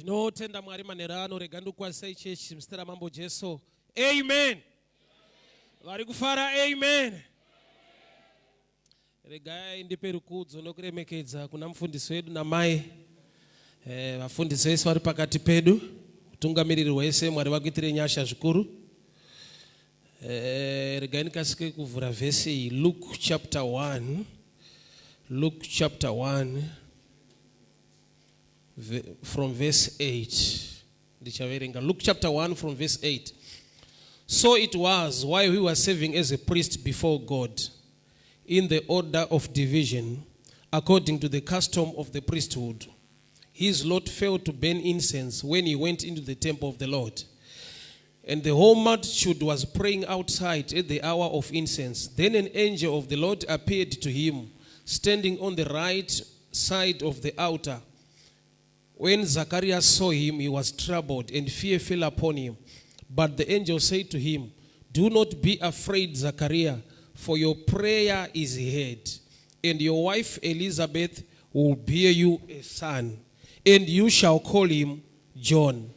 Ndinotenda Mwari manheru ano. Rega ndikukwazisai chechi muzita raMambo Jesu. Amen. Vari kufara, amen. Regai ndipe rukudzo nokuremekedza kuna mufundisi wedu namai vafundisi vese vari pakati pedu, utungamiriri hwese. Mwari vakuitire nyasha zvikuru. Regai ndikasike kuvhura vhesi iyi, Luke chapter 1, Luke chapter 1 from verse 8. Ndichaverenga Luke chapter 1 from verse 8. So it was, while he was serving as a priest before God in the order of division, according to the custom of the priesthood, his lot fell to burn incense when he went into the temple of the Lord. And the whole multitude was praying outside at the hour of incense. Then an angel of the Lord appeared to him, standing on the right side of the altar. When Zacharias saw him, he was troubled, and fear fell upon him. But the angel said to him, "Do not be afraid, Zachariah, for your prayer is heard, and your wife Elizabeth will bear you a son, and you shall call him John.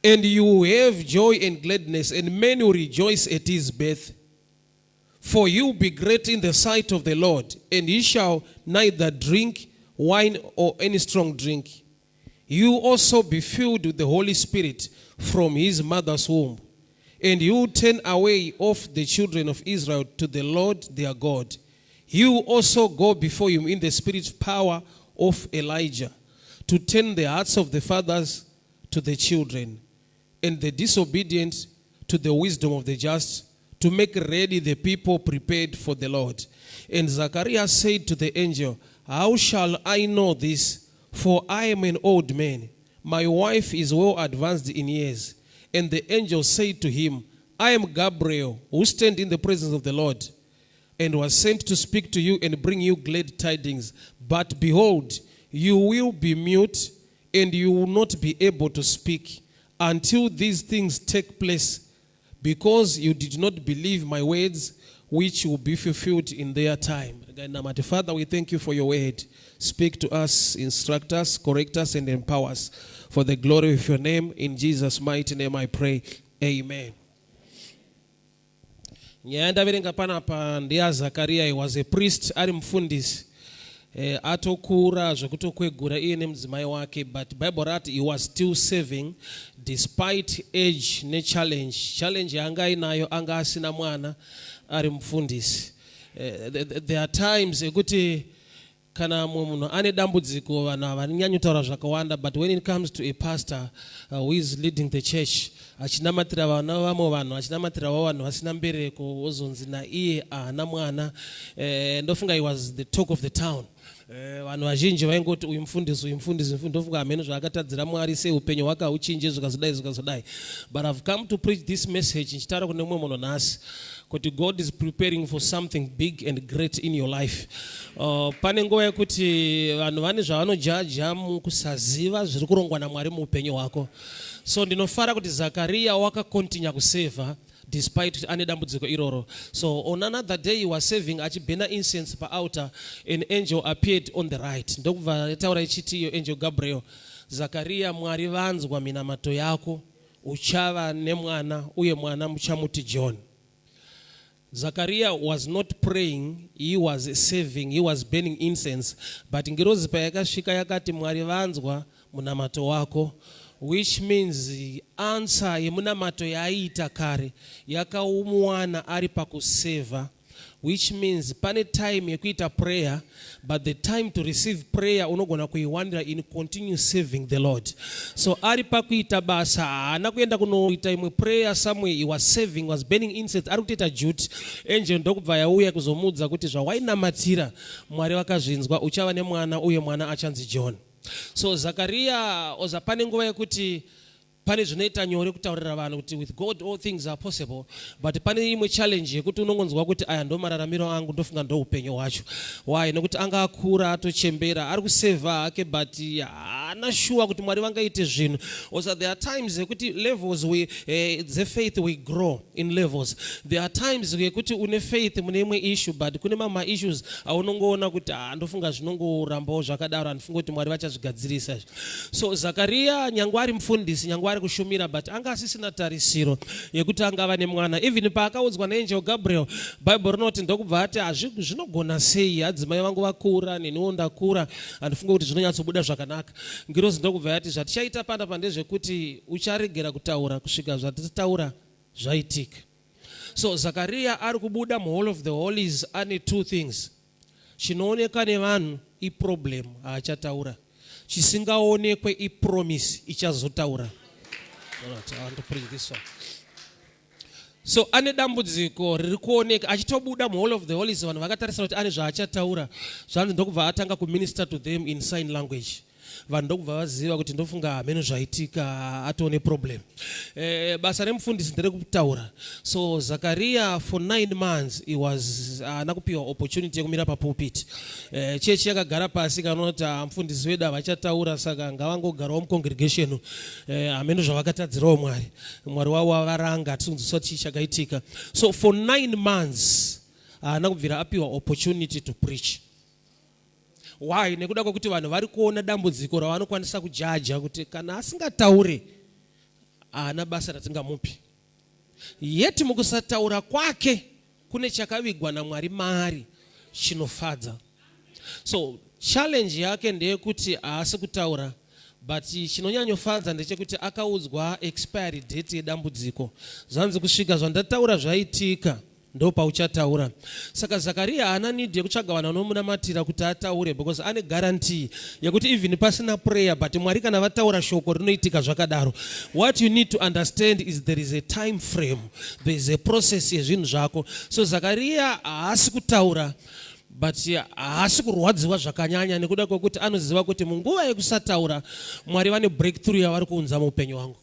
And you will have joy and gladness, and many will rejoice at his birth. For he will be great in the sight of the Lord, and he shall neither drink wine or any strong drink. He will also be filled with the Holy Spirit from his mother's womb. And he will turn away of the children of Israel to the Lord their God. He will also go before him in the spirit power of Elijah, to turn the hearts of the fathers to the children, and the disobedient to the wisdom of the just, to make ready the people prepared for the Lord." And Zacharias said to the angel, "How shall I know this? For I am an old man. My wife is well advanced in years." And the angel said to him, "I am Gabriel, who stand in the presence of the Lord, and was sent to speak to you and bring you glad tidings. But behold, you will be mute and you will not be able to speak until these things take place, because you did not believe my words, which will be fulfilled in their time." Namate. Father, we thank you for your word. Speak to us, instruct us, correct us, and empower us for the glory of your name. In Jesus' mighty name I pray. Amen. Nyaya yandaverenga panapa ndeyaZakaria. He was a priest, ari mufundisi, atokura zvekutokwegura iye nemudzimai wake, but Bible rati he was still serving despite age nechallenge. Challenge yaanga ainayo, anga asina mwana ari mufundisi. There are times ekuti kana mumwe munhu ane dambudziko, vanhu havanyanyi kutaura zvakawanda, but when it comes to a pastor who is leading the church, achinamatira vana vamwe vanhu, achinamatirawo vanhu vasina mbereko, wozonzi naiye haana mwana, ndofunga he was the talk of the town. Vanhu vazhinji vaingoti, "Uyu mufundisi, uyu mufundisi, mufundisi, ndofunga hameno zvaakatadzira Mwari, sei upenyu hwake hauchinje, zvikazodai, zvikazodai." But I've come to preach this message ndichitaura kune mumwe munhu nhasi kuti God is preparing for something big and great in your life. Pane nguva yekuti vanhu vane zvavanojaja mukusaziva zviri kurongwa naMwari muupenyu hwako. So ndinofara kuti Zakariya wakakontinya kusevha despite kuti ane dambudziko iroro. So on another day he was serving, achibhena incense paaltar. An angel appeared on the right, ndokubva yataura ichiti iyo angel Gabriel, "Zakariya, Mwari vanzwa minamato yako. Uchava nemwana, uye mwana muchamuti John." Zakaria was not praying, he was serving, he was burning incense, but ngirozi payakasvika yakati, "Mwari vanzwa munamato wako," which means answer yemunamato yaaiita kare yakaumuwana ari pakusevha, which means pane time yekuita prayer, but the time to receive prayer unogona kuiwanira in continue serving the Lord. So ari pakuita basa, haana kuenda kunoita imwe prayer somewhere. He was serving, was burning incense, ari kutoita duty. Angel ndokubva yauya kuzomuudza kuti, "Zvawainamatira, Mwari vakazvinzwa. Uchava nemwana, uye mwana achanzi John." So Zakariya oza pane nguva yekuti pane zvinoita nyore kutaurira vanhu kuti with God all things are possible, but pane imwe challenge yekuti unongonzwa kuti aya ndo mararamiro angu, ndofunga ndo upenyu hwacho. Why? Nekuti anga akura, atochembera, ari kusevha hake, but Haana shuwa kuti Mwari vangaite zvinhu. Also there are times yekuti levels we dzefaith, we grow in levels. There are times yekuti une faith mune imwe issue, but kune mamwe maissues aunongoona kuti, ah, ndofunga zvinongorambawo zvakadaro, handifunga kuti Mwari vachazvigadzirisa izvi. So Zakariya, nyangwe ari mufundisi, nyangwe ari kushumira, but anga asisina tarisiro yekuti angava nemwana. Even paakaudzwa naangel Gabriel, Bible rinoti ndokubva ati, "Zvinogona sei? Adzimai vangu vakura, neniwo ndakura, handifunge kuti zvinonyatsobuda zvakanaka." Ngirozi ndokubva yati, "Zvatichaita panapa ndezvekuti ucharegera kutaura kusvika zvatitaura zvaitika." So Zakariya ari kubuda muHall of the Holies ane two things. Chinoonekwa nevanhu iproblem, haachataura. Chisingaonekwe ipromise ichazotaura. Alright, I want to preach this one. So ane dambudziko riri kuoneka. Achitobuda muHall of the Holies, vanhu vakatarisira kuti ane zvaachataura. Zvanzi ndokubva atanga kuminister to them in sign language. Vanhu ndokubva vaziva kuti ndofunga hameno zvaitika, atone problem. Basa remufundisi nderekutaura. So Zakariya for 9 months he was haana kupiwa opportunity yekumira papulpit. Chechi yakagara pasi kanoti, "Mufundisi wedu havachataura, saka ngavangogarawo mucongregation. Hameno zvavakatadzirawo Mwari, Mwari wavo avaranga, hatikunzwisisa kuti chii chakaitika." So for 9 months haana kubvira apiwa opportunity to preach. Why? Nekuda kwekuti vanhu vari kuona dambudziko ravanokwanisa kujaja kuti kana asingataure haana basa ratingamupi. Yet mukusataura kwake kune chakavigwa naMwari maari chinofadza. So challenge yake ndeyekuti haasi kutaura, but chinonyanyofadza ndechekuti akaudzwa expiry date yedambudziko. Zvanzi, "Kusvika zvandataura zvaitika, ndo pauchataura." Saka Zakariya haana need yekutsvaga vanhu vanomunamatira kuti ataure, because ane guarantee yekuti even pasina prayer, but Mwari kana vataura shoko, rinoitika zvakadaro. What you need to understand is there is a time frame, there is a process yezvinhu zvako. So Zakariya haasi kutaura, but haasi kurwadziwa zvakanyanya nekuda kwekuti anoziva kuti munguva yekusataura Mwari vane breakthrough yavari kuunza muupenyu hwangu.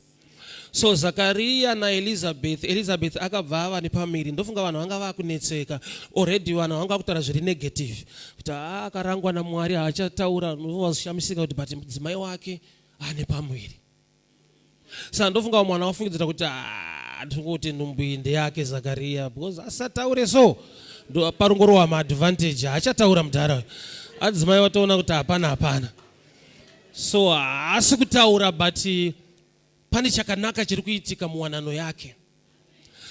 So Zakariya naElizabeth, Elizabeth akabva ava nepamiri. Ndofunga vanhu vanga vakunetseka already, vanhu vanga kutaura zviri negative kuti haa, akarangwa naMwari, haachataura. Vazishamisika kuti but mudzimai wake ane pamwiri. Saka ndofunga mwana wafungidzira kuti, "Ah, ndiri kuti nhumbu iyi ndeyake Zakariya, because asataure." So ndo parongorowa maadvantage, haachataura mudhara. Adzimai vatoona kuti hapana, hapana. So haasi kutaura, but pane chakanaka chiri kuitika muwanano yake.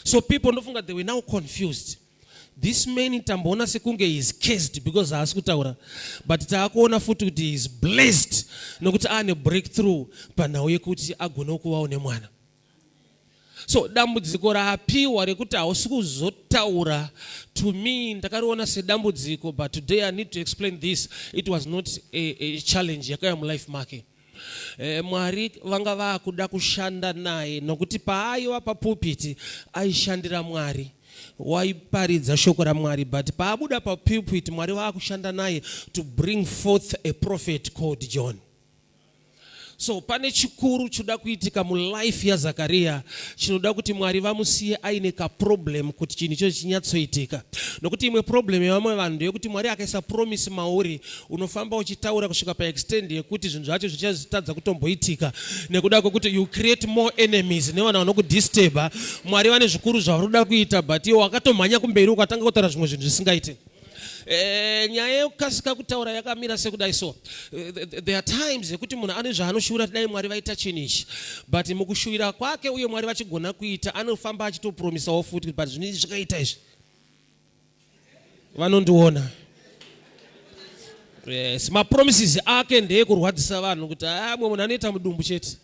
So people, ndofunga they were now confused. This man, tamboona sekunge he is cursed because haasi kutaura, but taakuona futi kuti he is blessed nokuti aane breakthrough panhau yekuti agone kuvawo nemwana. So dambudziko raapiwa rekuti hausi kuzotaura, to me ndakariona sedambudziko, but today I need to explain this. It was not a challenge yakauya mulife make. Mwari vanga vaakuda kushanda naye, nokuti paaiva papulpit aishandira Mwari, waiparidza shoko raMwari, but paabuda papulpit Mwari vaakushanda naye to bring forth a prophet called John. So pane chikuru chinoda kuitika mulife yaZakariya, chinoda kuti Mwari vamusiye aine kaproblem kuti chinhu ichocho chinyatsoitika. Nokuti imwe problem yevamwe vanhu ndeyekuti Mwari akaisa promise mauri, unofamba uchitaura kusvika paextent yekuti zvinhu zvacho zvichazitadza kutomboitika, nekuda kwekuti you create more enemies nevanhu vanokudisturba. Mwari vane zvikuru zvavari kuda kuita, but iwe wakatomhanya kumberi ukatanga kutaura zvimwe zvinhu zvisingaiti. Nyaya yekukasika kutaura yakamira sekudai. So there are times yekuti munhu ane zvaanoshuvira, dai Mwari vaita chinhu ichi, but mukushuvira kwake uye Mwari vachigona kuita, anofamba achitopromisawo futi, but zvinhu izvi zvikaita izvi vanondiona. Yes, mapromises ake ndeekurwadzisa vanhu kuti amwe munhu anoita mudumbu chete,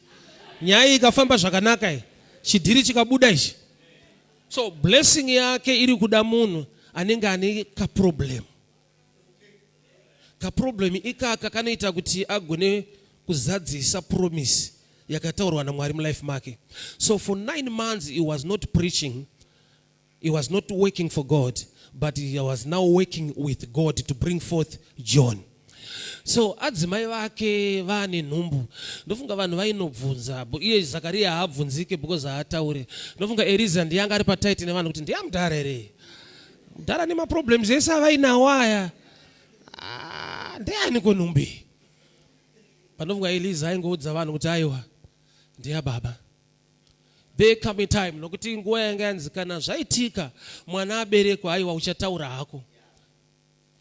nyaya iyi ikafamba zvakanaka, iyi chidhiri chikabuda ichi. So blessing yake iri kuda munhu anenge ane kaproblem. Kaproblem ikaka kanoita kuti agone kuzadzisa promise yakataurwa naMwari mulife make. So for 9 months he was not preaching, he was not working for God, but he was now working with God to bring forth John. So adzimai vake vaane nhumbu, ndofunga vanhu vainobvunza. Iye Zakariya haabvunzike because haataure. Ndofunga Eriza ndiye anga ari pataiti nevanhu kuti, "Ndiyamudhara here? Mudhara nemaproblems ese avainawo aya. Ah, ndeyani konhumbu iyi?" Panofunga Eliza aingoudza vanhu kuti aiwa, ndeyababa. There come a time nokuti nguva yanga yanzi kana zvaitika mwana aberekwa, aiwa, uchataura hako.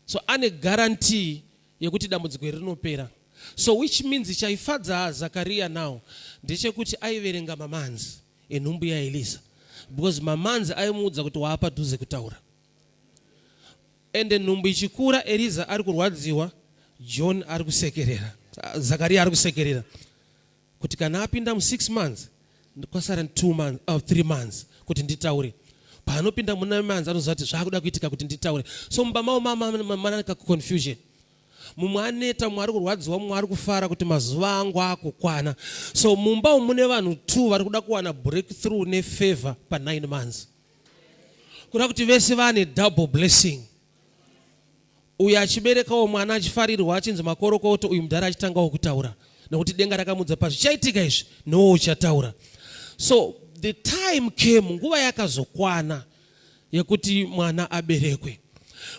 So ane guarantee yekuti dambudziko iri rinopera. So which means chaifadza Zakariya now ndechekuti aiverenga mamonths enhumbu yaEliza, because mamonths aimuudza kuti waapadhuze kutaura. Ende nhumbu ichikura, Eliza ari kurwadziwa, John ari kusekerera, Zakariya ari kusekerera kuti kana apinda mu6 months, kwasara 2 months, 3 months kuti nditaure. Paanopinda muna months, anoziva kuti zvakuda kuitika kuti nditaure. So mumba mavo manaka confusion. Mumwe aneta, mumwe ari kurwadziwa, mumwe ari kufara kuti mazuva angu akukwana. So mumba umu mune vanhu 2 vari kuda kuwana breakthrough nefavor pa9 months, kuda kuti vese vane double blessing. Uyu achiberekawo mwana achifarirwa, achinzi makorokoto. Uyu mudhara achitangawo kutaura nekuti denga rakamudza, pazvichaitika izvi nowo uchataura. So the time came, nguva yakazokwana yekuti mwana aberekwe.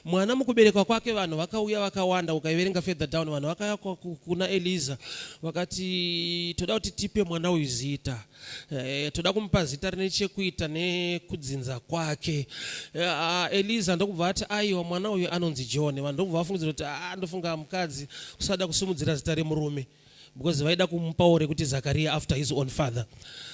Mwana mukuberekwa kwake, vanhu vakauya vakawanda. Ukaiverenga further down, vanhu vakauya kuna Eliza vakati, "Toda kuti tipe mwana uyu zita. Toda kumupa zita rine chekuita nekudzinza kwake." Eliza ndokubva ati, "Aiwa, mwana uyu anonzi John." Vanhu ndokubva vafungidzira kuti, "Ah, ndofunga mukadzi kusada kusimudzira zita remurume," because vaida kumupawo rekuti Zakariya after his own father.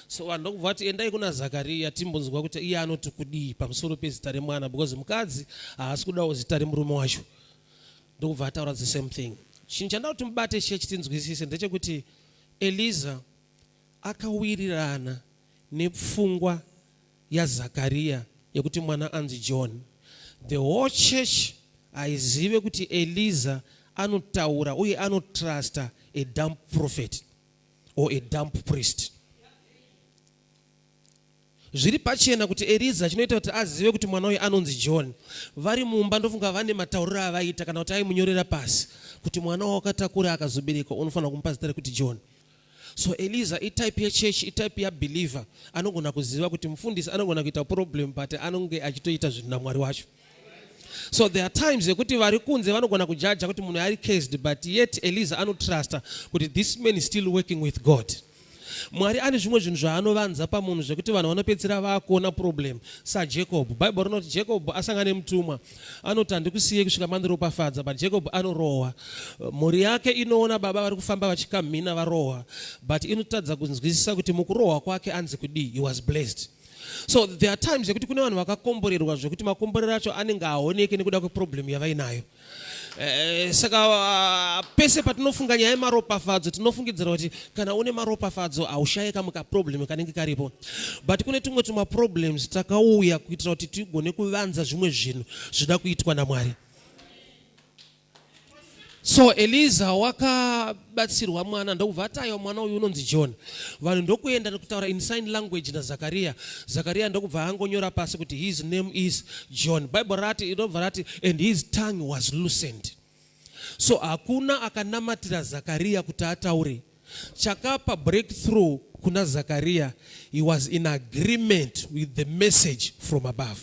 So vanhu ndokubva vati, "Endai kuna Zakariya timbonzwa kuti iye anoti kudii pamusoro pezita remwana, because mukadzi haasi kudawo zita remurume wacho." Ndokubva ataura the same thing. Chinhu chandaa kuti mubate chechi tinzwisise ndechekuti Eliza akawirirana nepfungwa yaZakariya yekuti mwana anzi John. The whole church haizive kuti Eliza anotaura uye anotrusta a dumb prophet or a dumb priest. Zviri pachena kuti Eliza chinoita kuti azive kuti mwana uyu anonzi John, vari mumba ndofunga vane matauriro avaita, kana kuti aimunyorera pasi kuti mwana wawakatakura akazoberekwa unofanira kumupa zita rekuti John. So Eliza itype yechurch, itype yabeliever anogona kuziva kuti mufundisi anogona kuita problem, but anonge achitoita zvinhu namwari wacho. So there are times yekuti vari kunze vanogona kujaja kuti munhu ari cursed, but yet Eliza anotrusta kuti this man is still working with God. Mwari ane zvimwe zvinhu zvaanovanza pamunhu zvekuti vanhu vanopedzisira vaakuona problem. SaJacob, Bhaibheri rinoti Jacob asangana nemutumwa, anoti, "Handikusiye kusvika mandiropafadza." But Jacob anorohwa, mhuri yake inoona baba vari kufamba vachikamhina varohwa, but inotadza kunzwisisa kuti mukurohwa kwake anzi kudii? He was blessed. So there are times yekuti kune vanhu vakakomborerwa zvekuti makomborero acho anenge aoneke nekuda kweproblem yavainayo. Saka pese patinofunga nyaya yemaropafadzo, tinofungidzira kuti kana une maropafadzo haushayi kamwe kaproblem kanenge karipo, but kune tumwe tumaproblems takauya kuitira kuti tigone kuvanza zvimwe zvinhu zvida kuitwa namwari. So Eliza wakabatsirwa mwana, ndokubva ataiwa, "Mwana uyu unonzi John." Vanhu ndokuenda nekutaura in sign language naZakariya. Zakariya ndokubva angonyora pasi kuti, "His name is John." Bible rati, inobva rati, "And his tongue was loosened." So hakuna akanamatira Zakariya kuti ataure. Chakapa breakthrough kuna Zakariya, he was in agreement with the message from above.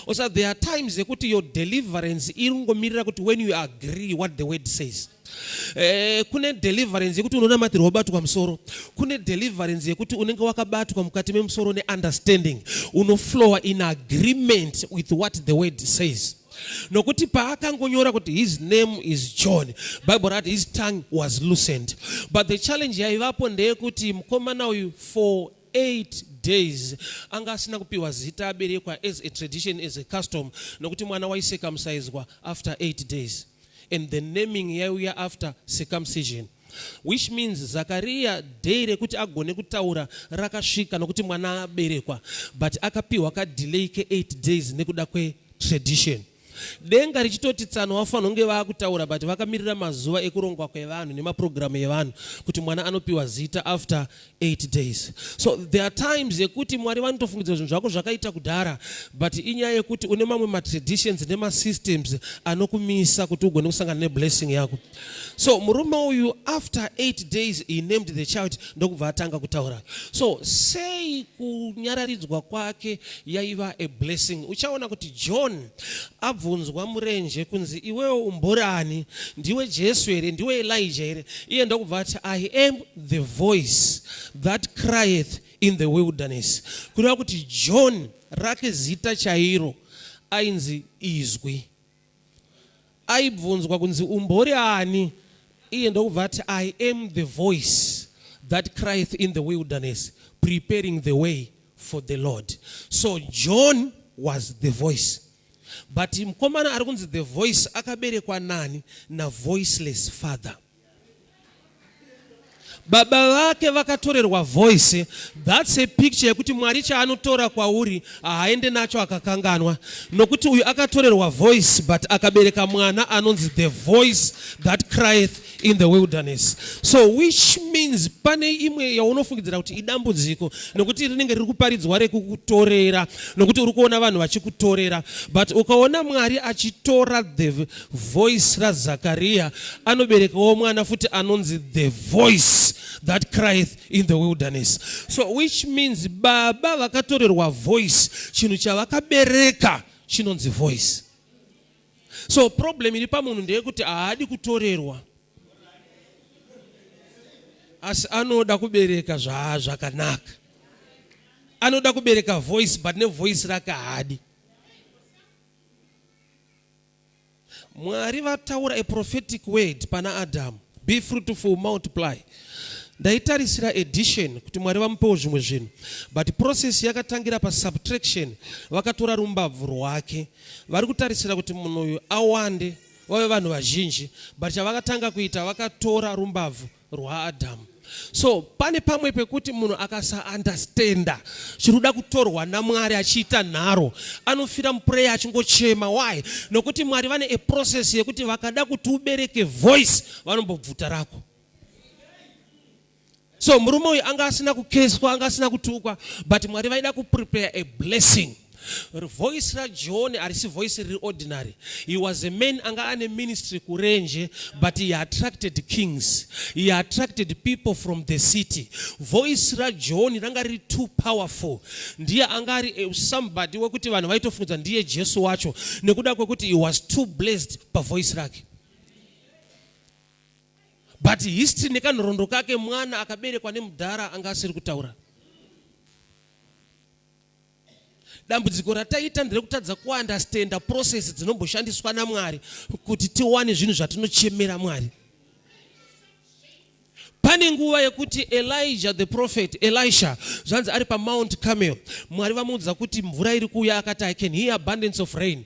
Also there are times yekuti your deliverance iri kungomirira kuti when you agree what the word says. Kune deliverance yekuti unonamatirwa wabatwa musoro, kune deliverance yekuti unenge wakabatwa mukati memusoro neunderstanding, unoflowa in agreement with what the word says. Nokuti paakangonyora kuti, "His name is John," Bible rati his tongue was loosened. But the challenge yaivapo ndeyekuti mukomana uyu for 8 days anga asina kupiwa zita aberekwa, as a tradition, as a custom, nokuti mwana waicircumciswa after 8 days and the naming yaiuya after circumcision, which means Zakariya day rekuti agone kutaura rakasvika nokuti mwana aberekwa, but akapiwa kadelay ke8 days nekuda kwetradition. Denga richitoti tsano vafanira kunge vaakutaura, but vakamirira mazuva ekurongwa kwevanhu nemapurogiramu evanhu kuti mwana anopiwa zita after 8 days. So there are times yekuti Mwari vanotofungidzira zvinhu zvako zvakaita kudhara, but inyaya yekuti une mamwe matraditions nemasystems anokumisa kuti ugone kusangana neblessing yako. So murume uyu after 8 days he named the child, ndokubva atanga kutaura. So sei kunyararidzwa kwake yaiva a blessing? Uchaona kuti John abva. Akabvunzwa murenje kunzi, "Iwewo umbori ani? Ndiwe Jesu here? Ndiwe Elijah here?" Iye ndokubva ati, "I am the voice that crieth in the wilderness." Kureva kuti John rake zita chairo ainzi Izwi. Aibvunzwa kunzi, "Umbori ani?" Iye ndokubva ati, "I am the voice that crieth in the wilderness, preparing the way for the Lord." So John was the voice, but mukomana ari kunzi the voice akaberekwa nani? Navoiceless father. Baba vake vakatorerwa voice. That's a picture yekuti Mwari chaanotora kwauri haaende nacho akakanganwa, nokuti uyu akatorerwa voice but akabereka mwana anonzi the voice that crieth in the wilderness. So which means pane imwe yaunofungidzira kuti idambudziko nokuti rinenge riri kuparidzwa rekukutorera, nokuti uri kuona vanhu vachikutorera, but ukaona Mwari achitora the voice raZakariya, anoberekawo mwana futi anonzi the voice that crieth in the wilderness. So which means baba vakatorerwa voice, chinhu chavakabereka chinonzi voice. So problem iri pamunhu ndeyekuti haadi kutorerwa, asi anoda kubereka zvaa zvakanaka. Anoda kubereka voice, but nevoice rake haadi. Mwari vataura a prophetic word pana Adamu, "Be fruitful, multiply." Ndaitarisira addition, kuti Mwari vamupewo zvimwe zvinhu, but process yakatangira pasubtraction. Vakatora rumbabvu rwake. Vari kutarisira kuti munhu uyu awande, vave vanhu vazhinji, but chavakatanga kuita, vakatora rumbabvu rwaAdhamu. So pane pamwe pekuti munhu akasaunderstanda chiri kuda kutorwa naMwari achiita nharo, anofira muprayer achingochema. Why? Nokuti Mwari vane a process yekuti vakada kuti ubereke voice, vanombobvuta rako. So murume uyu anga asina kukeswa, anga asina kutukwa, but Mwari vaida kuprepare a blessing. Voice raJohn harisi voice riri ordinary. He was a man anga ane ministry kurenje, but he attracted kings, he attracted people from the city. Voice raJohn ranga riri too powerful. Ndiye anga ari somebody wekuti vanhu vaitofungudza ndiye Jesu wacho, nekuda kwekuti he was too blessed pavoice rake. But history nekanhoroondo kake, mwana akaberekwa nemudhara anga asiri kutaura. Dambudziko rataita nderekutadza kuunderstanda process dzinomboshandiswa naMwari kuti tiwane zvinhu zvatinochemera Mwari. Pane nguva yekuti Elijah the prophet, Elisha, zvanzi ari paMount Carmel, Mwari vamuudza kuti mvura iri kuuya. Akati, "I can hear abundance of rain."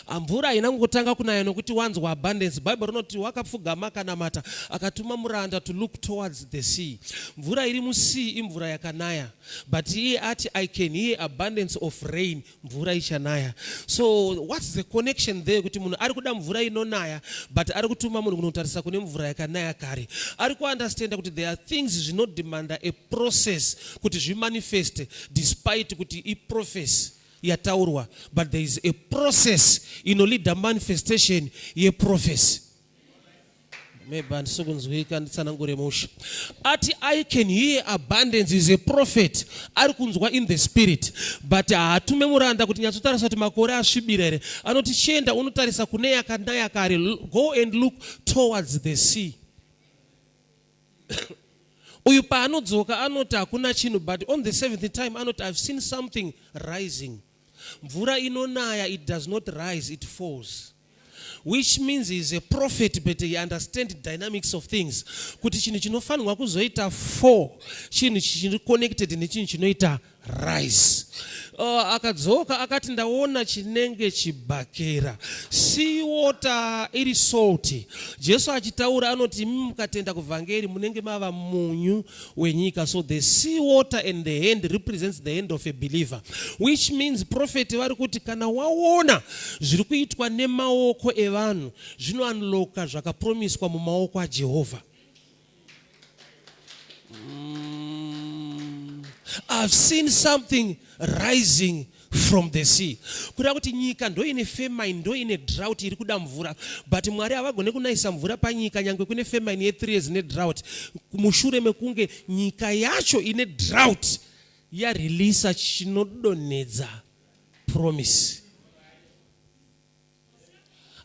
Ah, mvura haina kungotanga kunaya nokuti wanzwa abundance. Bible rinoti wakapfugama, akanamata, akatuma muranda to look towards the sea. Mvura iri musea imvura yakanaya, but iye ati, "I can hear abundance of rain," mvura ichanaya. So what's the connection there, kuti munhu ari kuda mvura inonaya, but ari kutuma munhu kunotarisa kune mvura yakanaya kare? Ari kuunderstanda kuti there are things zvinodemanda a process kuti zvimanifeste, despite kuti iprophecy yataurwa, but there is a process inoleada manifestation yeprophecy. Maybe handisi kunzwika, nditsanangure musha. Ati, "I can hear abundance," is a prophet, ari kunzwa in the spirit, but haatume muranda kuti nyatsotarisa kuti makore asvibira here. Anoti, "Chienda unotarisa kune yakanaya kare. Go and look towards the sea." Uyu paanodzoka anoti hakuna chinhu, but on the seventh time anoti, "I've seen something rising." Mvura inonaya, it does not rise, it falls, which means he is a prophet, but he understand dynamics of things, kuti chinhu chinofanirwa kuzoita fall chinhu chiri connected nechinhu chinoita rise. Akadzoka akati, "Ndaona chinenge chibhakera." Sea water iri salty. Jesu achitaura anoti, "Imi mukatenda kuvhangeri munenge mava munyu wenyika." So the sea water and the hand represents the hand of a believer, which means prophet vari kuti kana waona zviri kuitwa nemaoko evanhu, zvinounlocka zvakapromiswa mumaoko aJehovha. I've seen something rising from the sea. Kureva kuti nyika ndo ine famine, ndo ine drought, iri kuda mvura, but Mwari havagone kunayisa mvura panyika nyange kune famine ye3 years nedrought, mushure mekunge nyika yacho ine drought yareleasa chinodonhedza promise.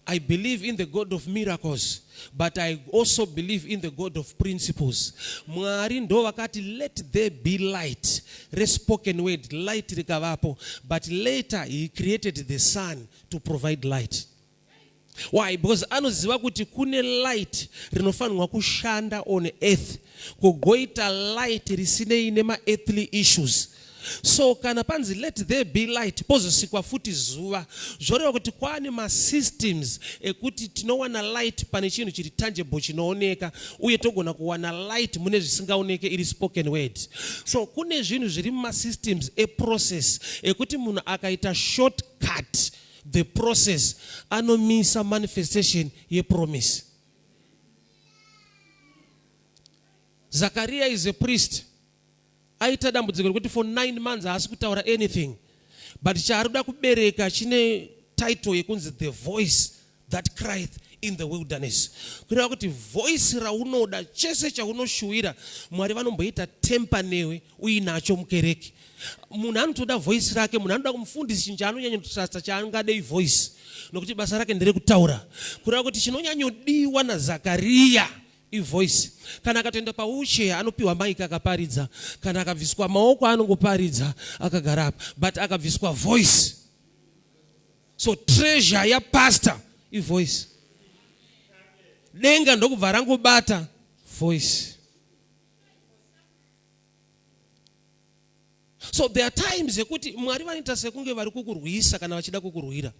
I believe in the God of miracles, but I also believe in the God of principles. Mwari ndo vakati let there be light. Respoken word, light rikavapo. But later he created the sun to provide light. Why? Because anoziva kuti kune light rinofanirwa kushanda on earth kugoita light risinei nemaearthly issues. So kana panzi let there be light pozosikwa futi zuva, zvoreva kuti kwaane masystems ekuti tinowana light pane chinhu chiri tangible chinooneka, uye togona kuwana light mune zvisingaoneke iri spoken word. So kune zvinhu zviri mumasystems eprocess ekuti munhu akaita shortcut the process anomisa manifestation yepromise. Zakaria is a priest. Aita dambudziko rekuti for 9 months haasi kutaura anything, but chaari kuda kubereka chine title yekunzi the voice that crieth in the wilderness, kureva kuti voice raunoda, chese chaunoshuwira, Mwari vanomboita temper newe uinacho mukereke. Munhu anotoda voice rake, munhu anoda kumufundisi, chinhu chaanonyanyotrusta chaangadei voice, nokuti basa rake nderekutaura. Kureva kuti chinonyanyodiwa naZakariya ivoice. Kana akatoenda pawheelchair anopiwa mic akaparidza, kana akabviswa maoko anongoparidza akagara apa, but akabviswa voice. So treasure yapastor ivoice. Denga ndokubva rangobata voice. So there are times yekuti Mwari vanoita sekunge vari kukurwisa kana vachida kukurwira.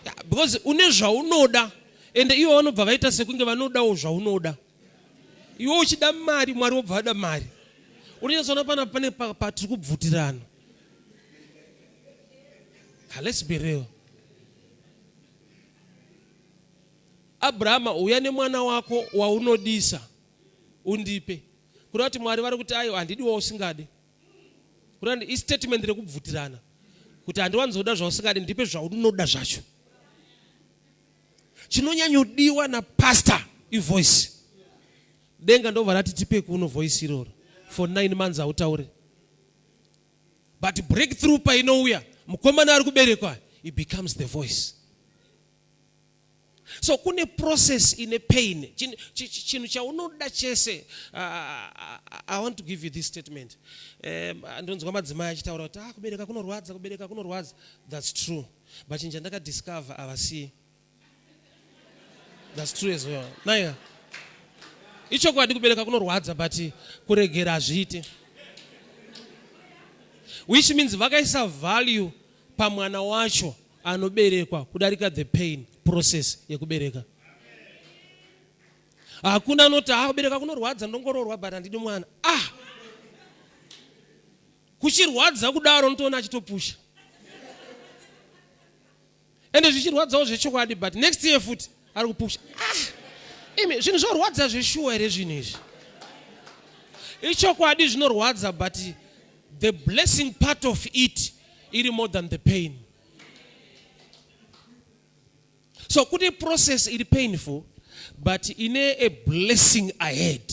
Yeah, because une zvaunoda ende ivo vanobva vaita sekunge vanodawo zvaunoda. Iwe uchida mari, Mwari wobva vada mari. Unonyatsoona pana pane patiri kubvutirana. Let's be real. Abrahama, uya nemwana wako waunodisa undipe. Kureva kuti Mwari vari kuti aiwa, handidiwo usingadi. Kureva kuti istatement rekubvutirana kuti handiwanzoda zvausingadi, ndipe zvaunoda zvacho. Chinonyanyodiwa napastor ivoice. Denga ndobva rati tipe kuno voice iroro. For 9 months hautaure. But breakthrough painouya, mukomana ari kuberekwa, he becomes the voice. So kune process ine pain. Chinhu chaunoda chese. I want to give you this statement. Ndonzwa madzimai achitaura kuti kubereka kunorwadza, kubereka kunorwadza. That's true. But chinhu chandakadiscover havasii. That's true as well. Naiya. Ichokwadi kubereka kunorwadza, but kuregera hazviite. Which means vakaisa value pamwana wacho anoberekwa kudarika the pain process yekubereka. Hakuna anoti kubereka kunorwadza, ndongororwa but handidi mwana. Kuchirwadza kudaro unotoona achitopusha. Ende zvichirwadzawo zvechokwadi, but next year futi ari kupusha. Imi zvinhu zvorwadza zveshuwa here zvinhu izvi? Ichokwadi zvinorwadza, but the blessing part of it iri more than the pain. So kune process iri painful but ine a blessing ahead.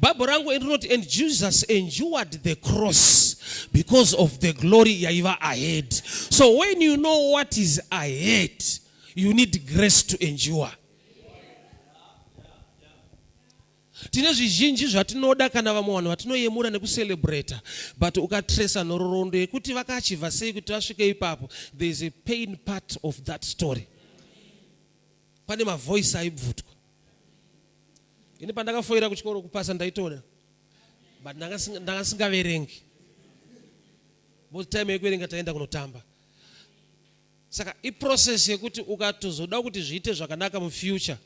Bible rangu rinoti and Jesus endured the cross because of the glory yaiva ahead. So when you know what is ahead, you need grace to endure. Tine zvizhinji zvatinoda kana vamwe vanhu vatinoyemura nekucelebrata, but ukatresa nhororondo yekuti vakaachieva sei kuti vasvike ipapo, there is a pain part of that story. Pane mavoice aibvutwa. Ini pandakafoira kuchikoro kupasa ndaitoda, but ndanga singaverengi because time yekuverenga taenda kunotamba. Saka iprocess yekuti ukatozoda kuti zviite zvakanaka mufuture,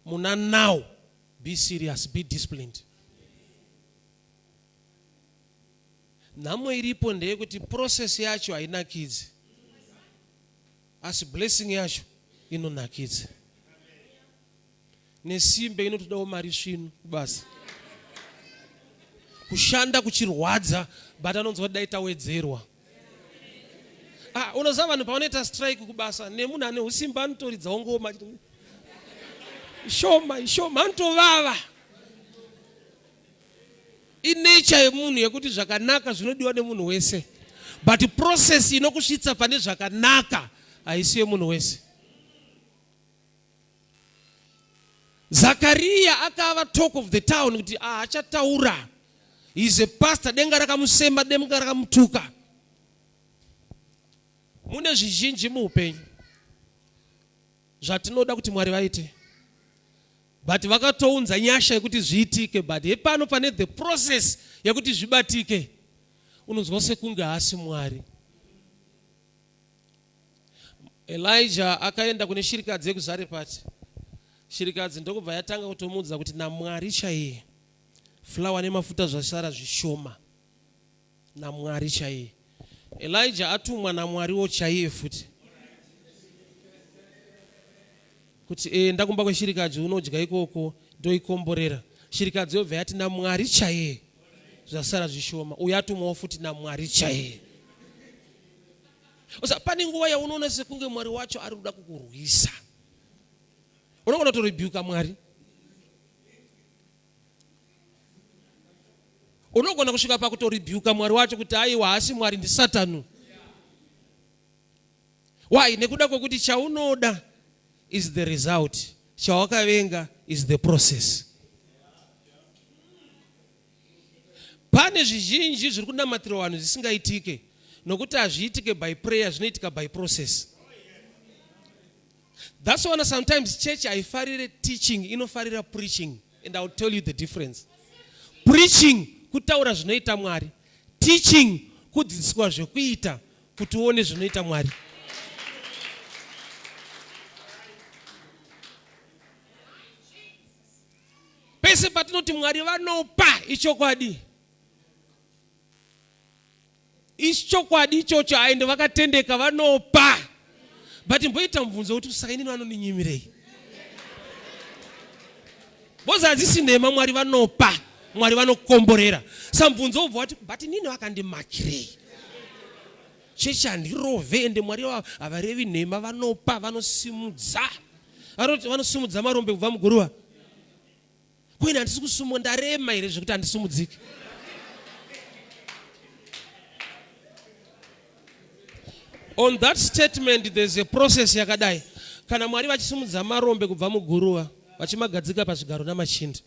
muna now be serious, be disciplined. Nhamo iripo ndeyekuti process yacho hainakidzi, asi blessing yacho inonakidza. Nesimbe inotodawo mari svinu kubasa, kushanda kuchirwadza, but anonzwa kuti dai tawedzerwa. Unoziva vanhu pavanoita strike kubasa, nemunhu ane usimba anotoridzawo ngoma, ishoma ishoma, anotovava. Inature yemunhu yekuti zvakanaka zvinodiwa nemunhu wese, but process inokusvitsa pane zvakanaka. Haisi yemunhu wese. Zakariya akava talk of the town kuti haachataura. Ah, He's a pastor, denga rakamusema, denga rakamutuka. Mune zvizhinji muupenyu zvatinoda kuti Mwari vaite. But vakatounza nyasha yekuti zviitike but hepano pane the process yekuti zvibatike. Unonzwa sekunge haasi Mwari. Elijah akaenda kune shirikadzi yekuZarepati. Shirikadzi ndokubva yatanga kutomuudza kuti naMwari chaiye fulawa nemafuta zvasara zvishoma. NaMwari chaiye. Elijah atumwa naMwariwo chaiye futi kuti enda kumba kweshirikadzi unodya ikoko ndoikomborera. Shirikadzi yobva yati naMwari chaiye zvasara zvishoma. Uyu atumwawo futi naMwari chaiye. Usa pane nguva yaunoona sekunge Mwari wacho ari kuda kukurwisa. Unogona kutorebuka Mwari. Unogona kusvika pakutorebuka Mwari wacho kuti aiwa haasi Mwari ndiSatani. Why? Nekuda kwekuti chaunoda is the result, chawakavenga is the process. Pane zvizhinji zviri kunamatirwa vanhu zvisingaitike nokuti hazviitike by prayer, zvinoitika by process. That's why sometimes church haifarire teaching, inofarira preaching. And I'll tell you the difference. Preaching kutaura zvinoita Mwari. Teaching kudzidziswa zvekuita kuti uone zvinoita Mwari. Pese patinoti Mwari vanopa ichokwadi. Ichokwadi ichocho aende vakatendeka vanopa. But mboita mubvunzo kuti saka inini vanondinyimirei? Boza hadzisi nhema Mwari vanopa. Mwari vanokomborera. Sa mubvunzo ubva wati but inini vakandimakirei? Chechi handirove ende Mwari havarevi nhema vanopa vanosimudza. Vanoti vanosimudza marombe kubva muguruva. Ko ini handisi kusumwa ndarema here zvekuti handisumudziki? On that statement there's a process yakadai. Kana Mwari vachisimudza marombe kubva muguruva vachimagadzika pazvigaro namachinda.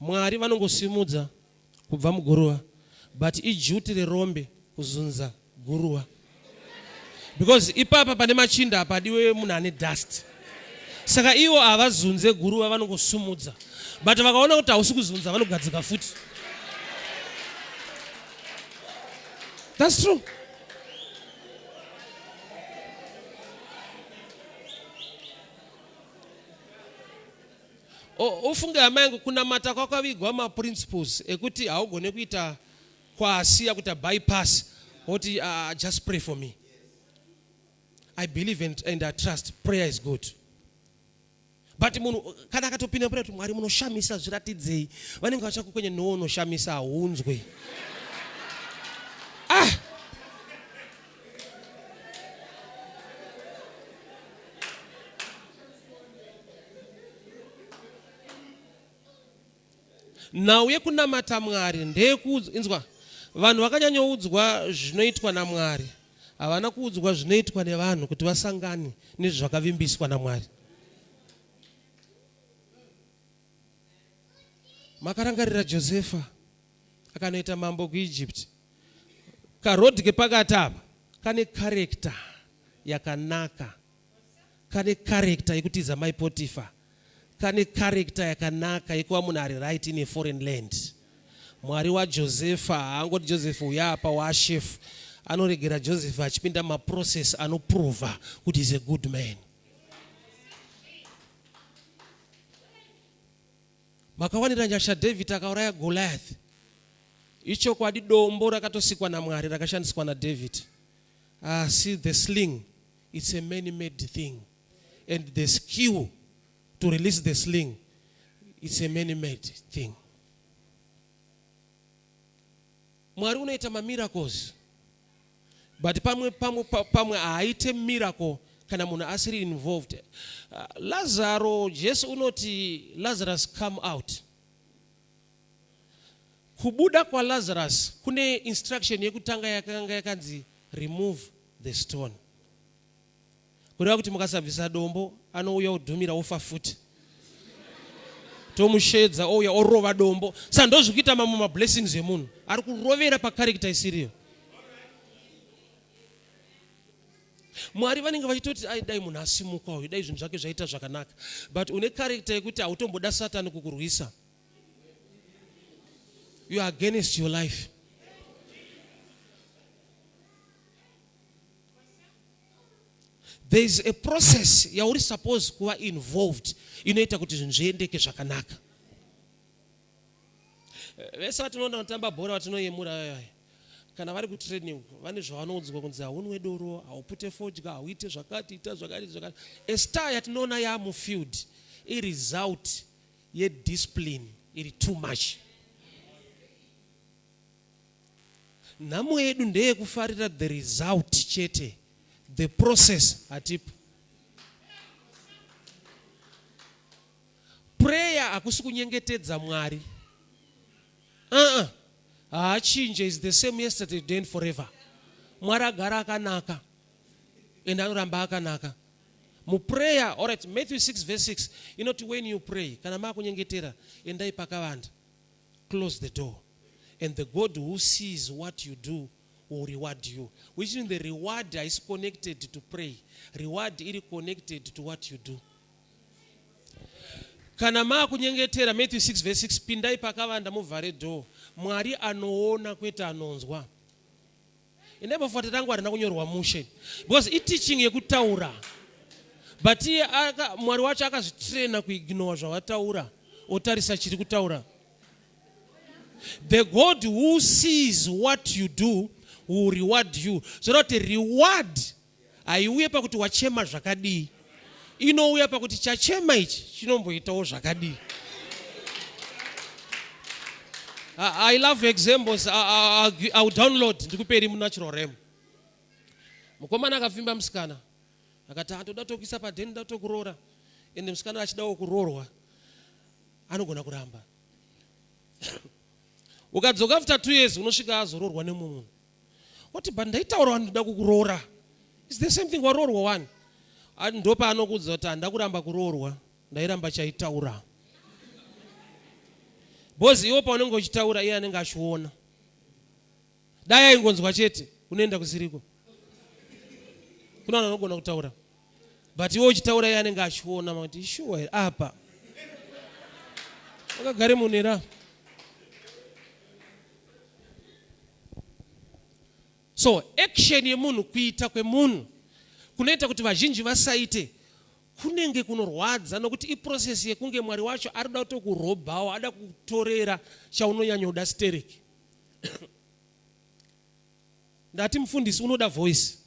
Mwari vanongosimudza kubva muguruva but iduty rerombe kuzunza guruva because ipapa pane machinda hapadiwe munhu ane dust saka ivo havazunze guruva vanongosumudza but vakaona kuti hausi kuzunza vanogadzika futi. That's true. Ufunge hama yangu, kunamata kwakavigwa maprinciples ekuti haugone kuita kwasiya kuita bypass woti just pray for me. I believe and I trust prayer is good. But munhu kana akatopinda prayer kuti Mwari munoshamisa zviratidzei, vanenge vachakukwenya nowo unoshamisa haunzwe. Ah! Nhau yekunamata Mwari ndeyekuudzwa. Inzwa, vanhu vakanyanyoudzwa zvinoitwa naMwari, havana kuudzwa zvinoitwa nevanhu kuti vasangane nezvakavimbiswa naMwari. Makarangarira Josefa akanoita mambo kuEgypt. Karodhi kepakati apa kane character yakanaka. Kane character yekutiza mai Potifa. Kane character yakanaka yekuva munhu ari right in a foreign land. Mwari waJosefa haangoti Joseph uya apa waashefu. Anoregera Joseph achipinda maprocess anoprova kuti is a good man. Makawanira nyasha David akauraya Goliath. Ichokwadi dombo rakatosikwa naMwari rakashandiswa naDavid. Asi the sling it's a man made thing and the skill to release the sling it's a man made thing. Mwari unoita mamiracles but pamwe pamwe pamwe haaite miracle kana munhu asiri involved. Lazaro, Jesu unoti Lazarus come out. Kubuda kwaLazarus kune instruction yekutanga yakanga yakanzi remove the stone. Kureva kuti mukasabvisa dombo anouya odhumira ofa futi. Tomushedza ouya orova dombo. Sa ndozvikuita mamwe mablessings emunhu. Ari kurovera pacharacter isiriyo. Mwari vanenge vachitoti ai dai munhu asimuka uyu, dai zvinhu zvake zvaita zvakanaka. But une character yekuti hautomboda Satani kukurwisa. You are against your life. There is a process yauri supposed kuva involved inoita kuti zvinhu zviendeke zvakanaka. Vese vatinoona vanotamba bhora vatinoyemura vaya kana vari kutraining vane zvavanoudzwa kunzi haunwe doro, haupute fodya, hauite zvakati, ita zvakati zvakati. A star yatinoona yamufield iresult yediscipline iri too much. Nhamo yedu ndeyekufarira the result chete, the process hatipo. Prayer hakusi kunyengetedza Mwari. Uh-uh. Haachinje, is the same yesterday, today and forever. Mwari agara akanaka and anoramba akanaka. Muprayer, all right, Matthew 6 verse 6 inoti when you pray, kana makunyengetera, endai pakavanda. Close the door and the God who sees what you do will reward you. Which means the reward is connected to pray. Reward iri connected to what you do. Kana maakunyengetera Matthew 6 verse 6 pindai pakavanda muvhare door. Mwari anoona kwete anonzwa. Endai pafuata rangu harina kunyorwa mushe because iteaching yekutaura but iye Mwari wacho akazvitraina kuignore zvawataura otarisa chiri kutaura. The God who sees what you do will reward you. Zvoreva kuti reward haiuye pakuti wachema zvakadii, inouya pakuti chachema ichi chinomboitawo zvakadii. I love examples. I will download ndikuperi munatural realm. Mukomana akafimba musikana akati atoda tokuisa padeni ndoda tokuroora, ende musikana achidawo kuroorwa anogona kuramba. Ukadzoka after 2 years unosvika azoroorwa nemumwe munhu. Oti but ndaitaura wani ndoda kukuroora. It's the same thing waroorwa wani. Ndopaanokuudza kuti handida kuramba kuroorwa, ndairamba chaitaura. Because iwo paunenge uchitaura iye anenge achiona. Dai aingonzwa chete unoenda kusiriko. Kuna vanhu vanogona kutaura. But iwe uchitaura iye anenge achiona mati sure here apa. Wakagare munhu here. So action yemunhu, kuita kwemunhu kunoita kuti vazhinji vasaite kunenge kunorwadza, nokuti iprocess yekunge Mwari wacho ari kuda kutokurobhawo, ada kutorera chaunonyanyoda stereki. Ndati mufundisi unoda voice.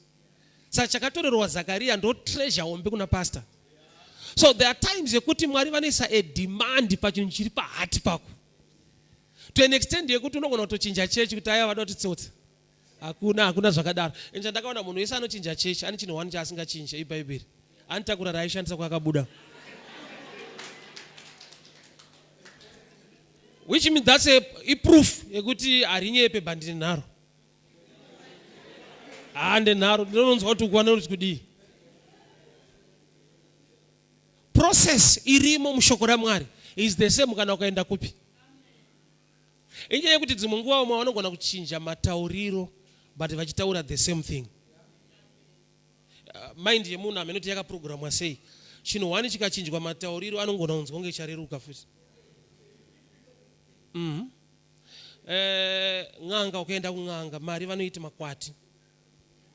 Saka chakatorerwa Zakaria ndo treasure hombe kuna pastor. So there are times yekuti Mwari vanoisa a demand pachinhu chiri pahati pako. To an extent yekuti unogona kutochinja chechi kuti aya vada kutitsotsa. Hakuna, hakuna zvakadaro. And chandakaona munhu wese anochinja chechi ane chinhu one chaasingachinje iBhaibheri. Anotakura raaishandisa kwakabuda. Which means that's a proof yekuti harinyepe bandine nharo. Hande nharo ndinonzwa kuti ukuwana kuti kudii. Process irimo mushoko raMwari is the same kana ukaenda kupi. Inyaya yekuti dzimwe nguva vamwe vanogona kuchinja matauriro but vachitaura the same thing. Mind yemunhu hameno kuti yakaprogramwa sei. Chinhu one chikachinjwa matauriro anongona kunzwa kunge chareruka futi. N'anga, ukaenda kun'anga mari vanoiti makwati.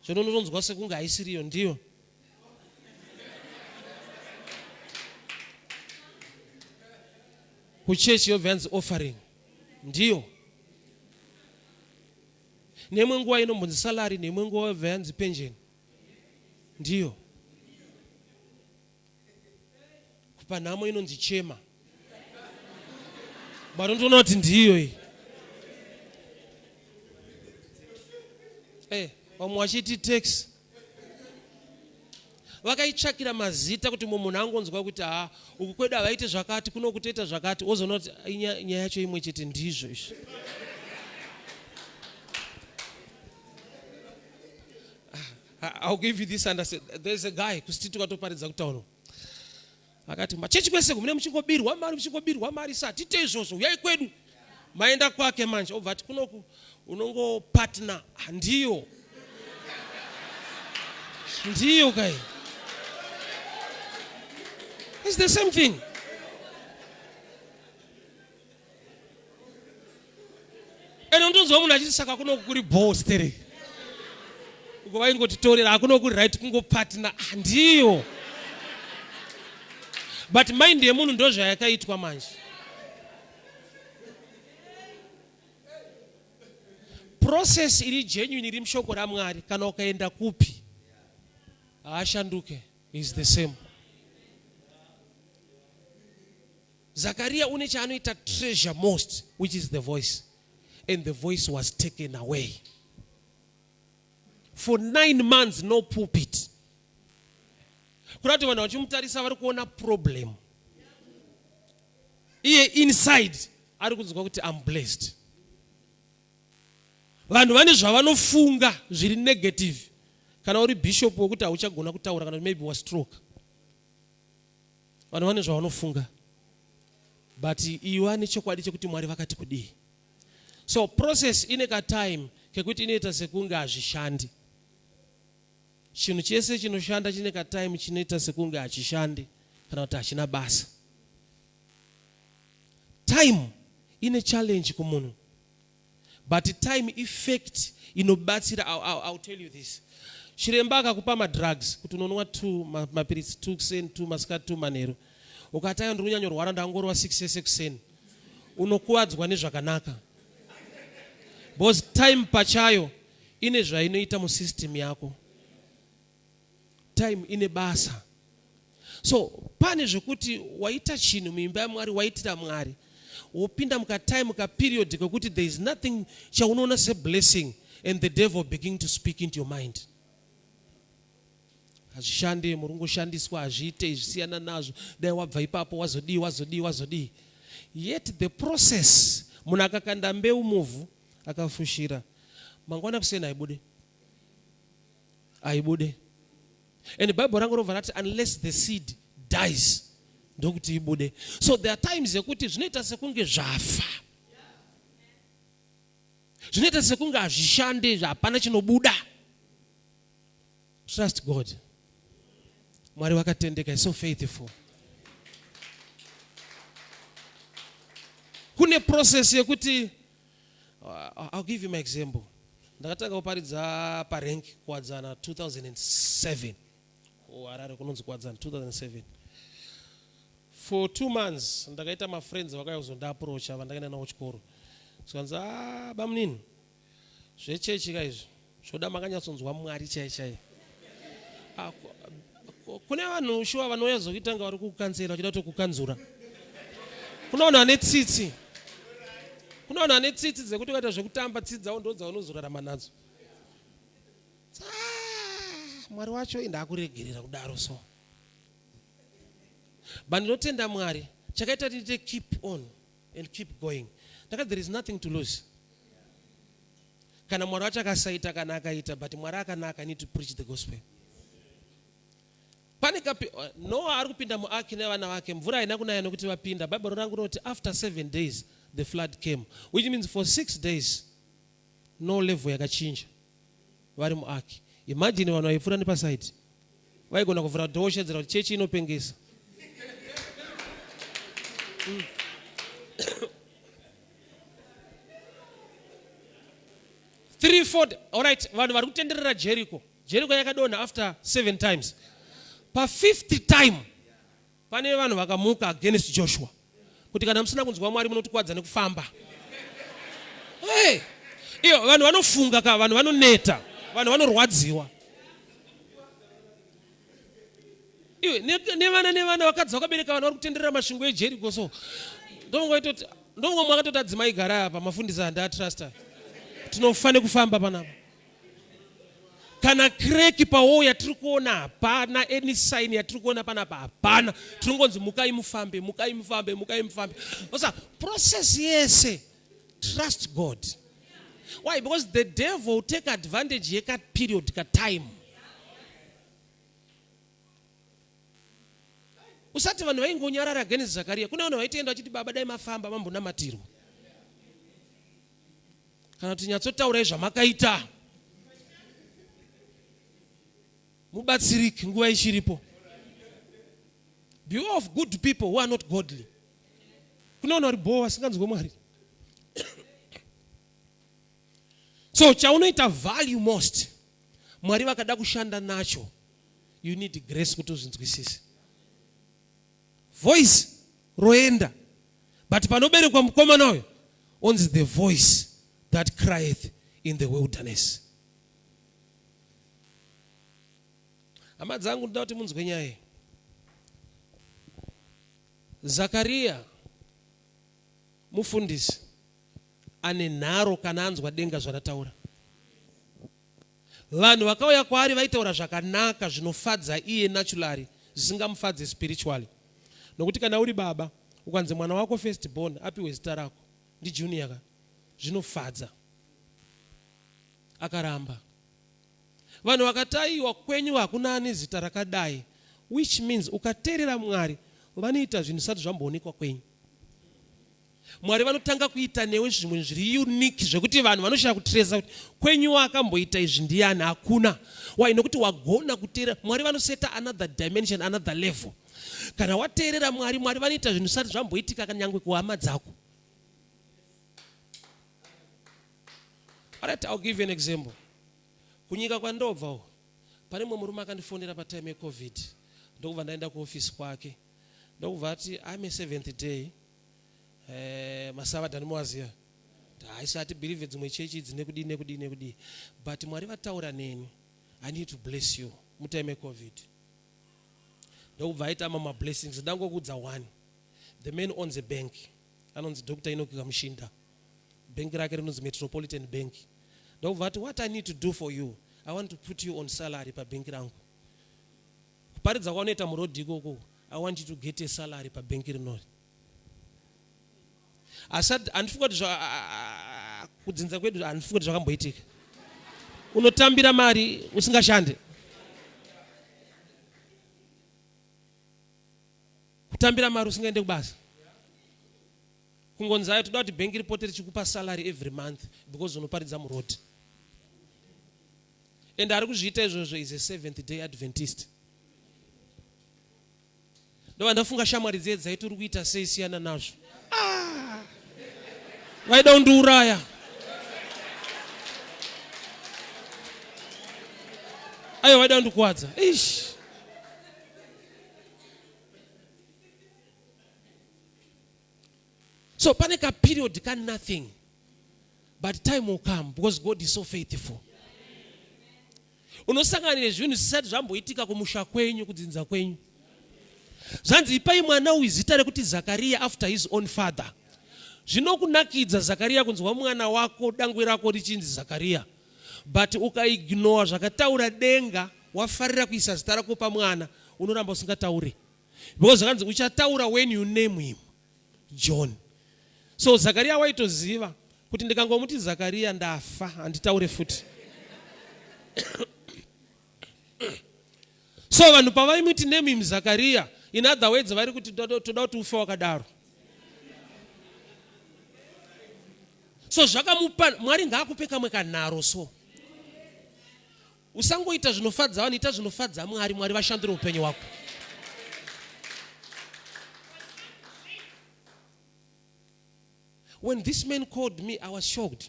Zvino unotonzwa sekunge haisiriyo ndiyo. Kuchechi yobva yanzi offering ndiyo. Neimwe nguva inombonzi salary, neimwe nguva yobva yanzi pension ndiyo. Kupa nhamo inonzi chema. But unotoona kuti ndiyo iyi. Vamwe vachiti tax. Vakaitsvakira mazita kuti mumwe munhu angonzwa kuti ha uku kwedu havaite zvakati, kuno kutoita zvakati, wozoona kuti nyaya yacho imwe chete ndizvo izvi. I'll give you this understand. There's a guy kusiti tukatoparidza kutaura. Akati machechi kwese mune muchingobirwa mari muchingobirwa mari sa tite izvozvo uyai kwedu. Maenda kwake manje obva ati kunoku unongo partner ndiyo. Ndiyo kai. It's the same thing. Ende unotonzwa munhu achiti saka kuno kuri bho sterek. Uko vaingotitorera hakuno kuri right kungopartner ah, ndiyo. But mind yemunhu ndozvayakaitwa manje. Process iri genuine iri mushoko raMwari kana ukaenda kupi haashanduke is the same. Zakaria une chaanoita treasure most which is the voice and the voice was taken away for nine months no pulpit kuda kuti vanhu vachimutarisa vari kuona problem iye inside ari kunzwa kuti am blessed vanhu vane zvavanofunga zviri negative kana uri bishop wekuti hauchagona kutaura kana maybe wastroke vanhu vane zvavanofunga but iva nechokwadi chekuti mwari vakati kudii so process ine katime kekuti inoita sekunge hazvishandi chinhu chese chinoshanda chine katime chinoita sekunge hachishandi kana kuti hachina basa time ine challenge kumunhu but time effect inobatsira I'll, I'll, I'll tell you this chiremba akakupa madrugs kuti unonwa two mapiritsi two kuseni two masikati two manheru ukati ayo ndiri kunyanyorwara ndangorwa six yese kuseni unokuvadzwa nezvakanaka because time pachayo ine zvainoita musystem yako time ine basa so pane zvekuti waita chinhu muimba yamwari waitira mwari wopinda mukatime kaperiod kekuti there is nothing chaunoona seblessing and the devil begin to speak into your mind hazvishande muri kungoshandiswa hazviite izvi siyana nazvo dai wabva ipapo wazodii wazodii wazodii yet the process munhu akakanda mbeu muvhu akafushira mangwana kuseni haibude haibude and bible rangu robva rati unless the seed dies ndokuti ibude so there are times yekuti zvinoita sekunge zvafa zvinoita sekunge hazvishande hapana chinobuda trust god mwari vakatendeka is so faithful kune process yekuti uh, i'll give you my example ndakatanga kuparidza parank kuwadzana 2007 kuharare kunonzi kuwadzana 2007 for two months ndakaita mafriends vakauya kuzondiaprocha vandakaenda navo chikoro zvikanzi ah, bamunini zvechechi ka izvi zvoda makanyatsonzwa mwari chai chai ah, kune vanhu shuwa vanouya zokuita nga vari kukanzera vachida kutokukanzura kuna vanhu vane tsitsi kuna vanhu vane tsitsi dzekuti ukaita zvekutamba tsitsi dzavo ndo dzaunozorarama nadzo ah, mwari wacho indakuregerera kudaro so but ndinotenda mwari chakaita tiite keep on and keep going ndakati there is nothing to lose kana mwari wacho akasaita kana akaita but mwari akanaka i need to preach the gospel pane kapi uh, noa ari kupinda muaki nevana vake mvura haina kunaya nokuti vapinda bhaibheri rangu rinoti after seven days the flood came which means for six days no level yakachinja vari muaki imagine vanhu vaipfuura nepasaidi vaigona kuvhura dhoo shedzera kuti chechi inopengesa mm. Three, four, all right vanhu vari kutenderera jericho jericho yakadonha after seven times pafifth time pane vanhu vakamuka against joshua kuti kana musina kunzwa mwari munotikwadza nekufamba hey, iyo vanhu vanofunga ka vanhu vanoneta vanhu vanorwadziwa iwe nevana nevana vakadzi vakabereka vana vari kutenderera masvingo ejeriko so ndongo mwakatoti adzimai gara apa mafundisi handiatrusta tinofa nekufamba panapa kana kreki pawo yatiri kuona hapana any sign yatiri kuona panapa hapana tinongonzi mukai mufambe mukai mufambe mukai mufambe osa process yese trust god why because the devil take advantage yekaperiod katime Usati vanhu vaingonyarara against Zakaria. Kune vanhu vaitoenda vachiti baba dai mafamba mambonamatirwa. Kana kuti nyatsotaurai zvamakaita. Mubatsirike nguva ichiripo. Beware of good people who are not godly. Kune vanhu vari bhoo vasinganzwe Mwari. So chaunoita value most Mwari vakada kushanda nacho you need grace kuti uzvinzwisise. Voice roenda but panoberekwa mukomana uyo onzi the voice that crieth in the wilderness. Hama dzangu ndoda kuti munzwe nyaya iyi. Zakaria mufundisi ane nharo kana anzwa denga zvarataura. Vanhu vakauya kwaari vaitaura zvakanaka zvinofadza iye naturally zvisingamufadze spiritually. Nokuti kana uri baba ukanzi mwana wako first born apiwe zita rako ndiJunior ka zvinofadza. Akaramba. Vanhu vakati aiwa kwenyu hakuna ane zita rakadai which means ukateerera Mwari vanoita zvinhu zvisati zvamboonekwa kwenyu. Mwari vanotanga kuita newe zvimwe zviri unique zvekuti vanhu vanoshaya kutresa kuti kwenyu akamboita izvi ndiyani hakuna. Why? Nokuti wagona kuteerera Mwari vanoseta another dimension, another level. Kana wateerera Mwari, Mwari vanoita zvinhu zvisati zvamboitika kanyangwe kuhama dzako. Alright, I'll give you an example. Kunyika kwandobva uko, pane mumwe murume akandifonera patime yeCovid ndokubva ndaenda kuofisi kwake ndokubva ati I'm a seventh day eh, masavadha ndimowaziva haisi hatibhilivhe dzimwe chechi idzi nekudii nekudii nekudii but Mwari vataura neni I need to bless you mutime yeCovid ndokubva aita mamwe mablessings ndangokuudza one the man owns a bank anonzi Dr Enoch Kamushinda bank rake rinonzi Metropolitan Bank ndokubva ati what I need to do for you I want to put you on salary pabhenki rangu kuparidza kwaunoita murodhi ikoko I want you to get a salary pabhenki rinori asi handifunga kuti kudzinza kwedu handifunga kuti zvakamboitika unotambira mari usingashande kutambira mari usingaende kubasa kungonzi ayo toda kuti bhengi ripote richikupa salary every month because unoparidza muroad and ari kuzviita izvozvo is a seventh day adventist ndova ndafunga shamwari dziye dzaiti uri kuita sei siyana nazvo ah! vaida kundiuraya aiwa vaida kundikuwadza ish So pane ka period ka nothing but time will come because God is so faithful. Unosangana nezvinhu zvisati zvamboitika kumusha kwenyu kudzinza kwenyu. Zvanzi ipai mwana uyu zita rekuti Zakaria after his own father. Zvinokunakidza Zakaria kunzwa mwana wako dangwe rako richinzi Zakaria. But ukaignore zvakataura denga wafarira kuisa zita rako pamwana unoramba usingataure. Because zvakanzi uchataura when you name him John. So Zakaria waitoziva kuti ndikangomuti Zakaria ndafa handitaure futi. So vanhu pavaimuti name him Zakaria, in other words vari kuti toda kuti ufe wakadaro. So zvakamupa Mwari ngaakupe kamwe kanharo so. Usangoita zvinofadza vanhu, ita zvinofadza Mwari, Mwari vashandure upenyu hwako. When this man called me, I was shocked.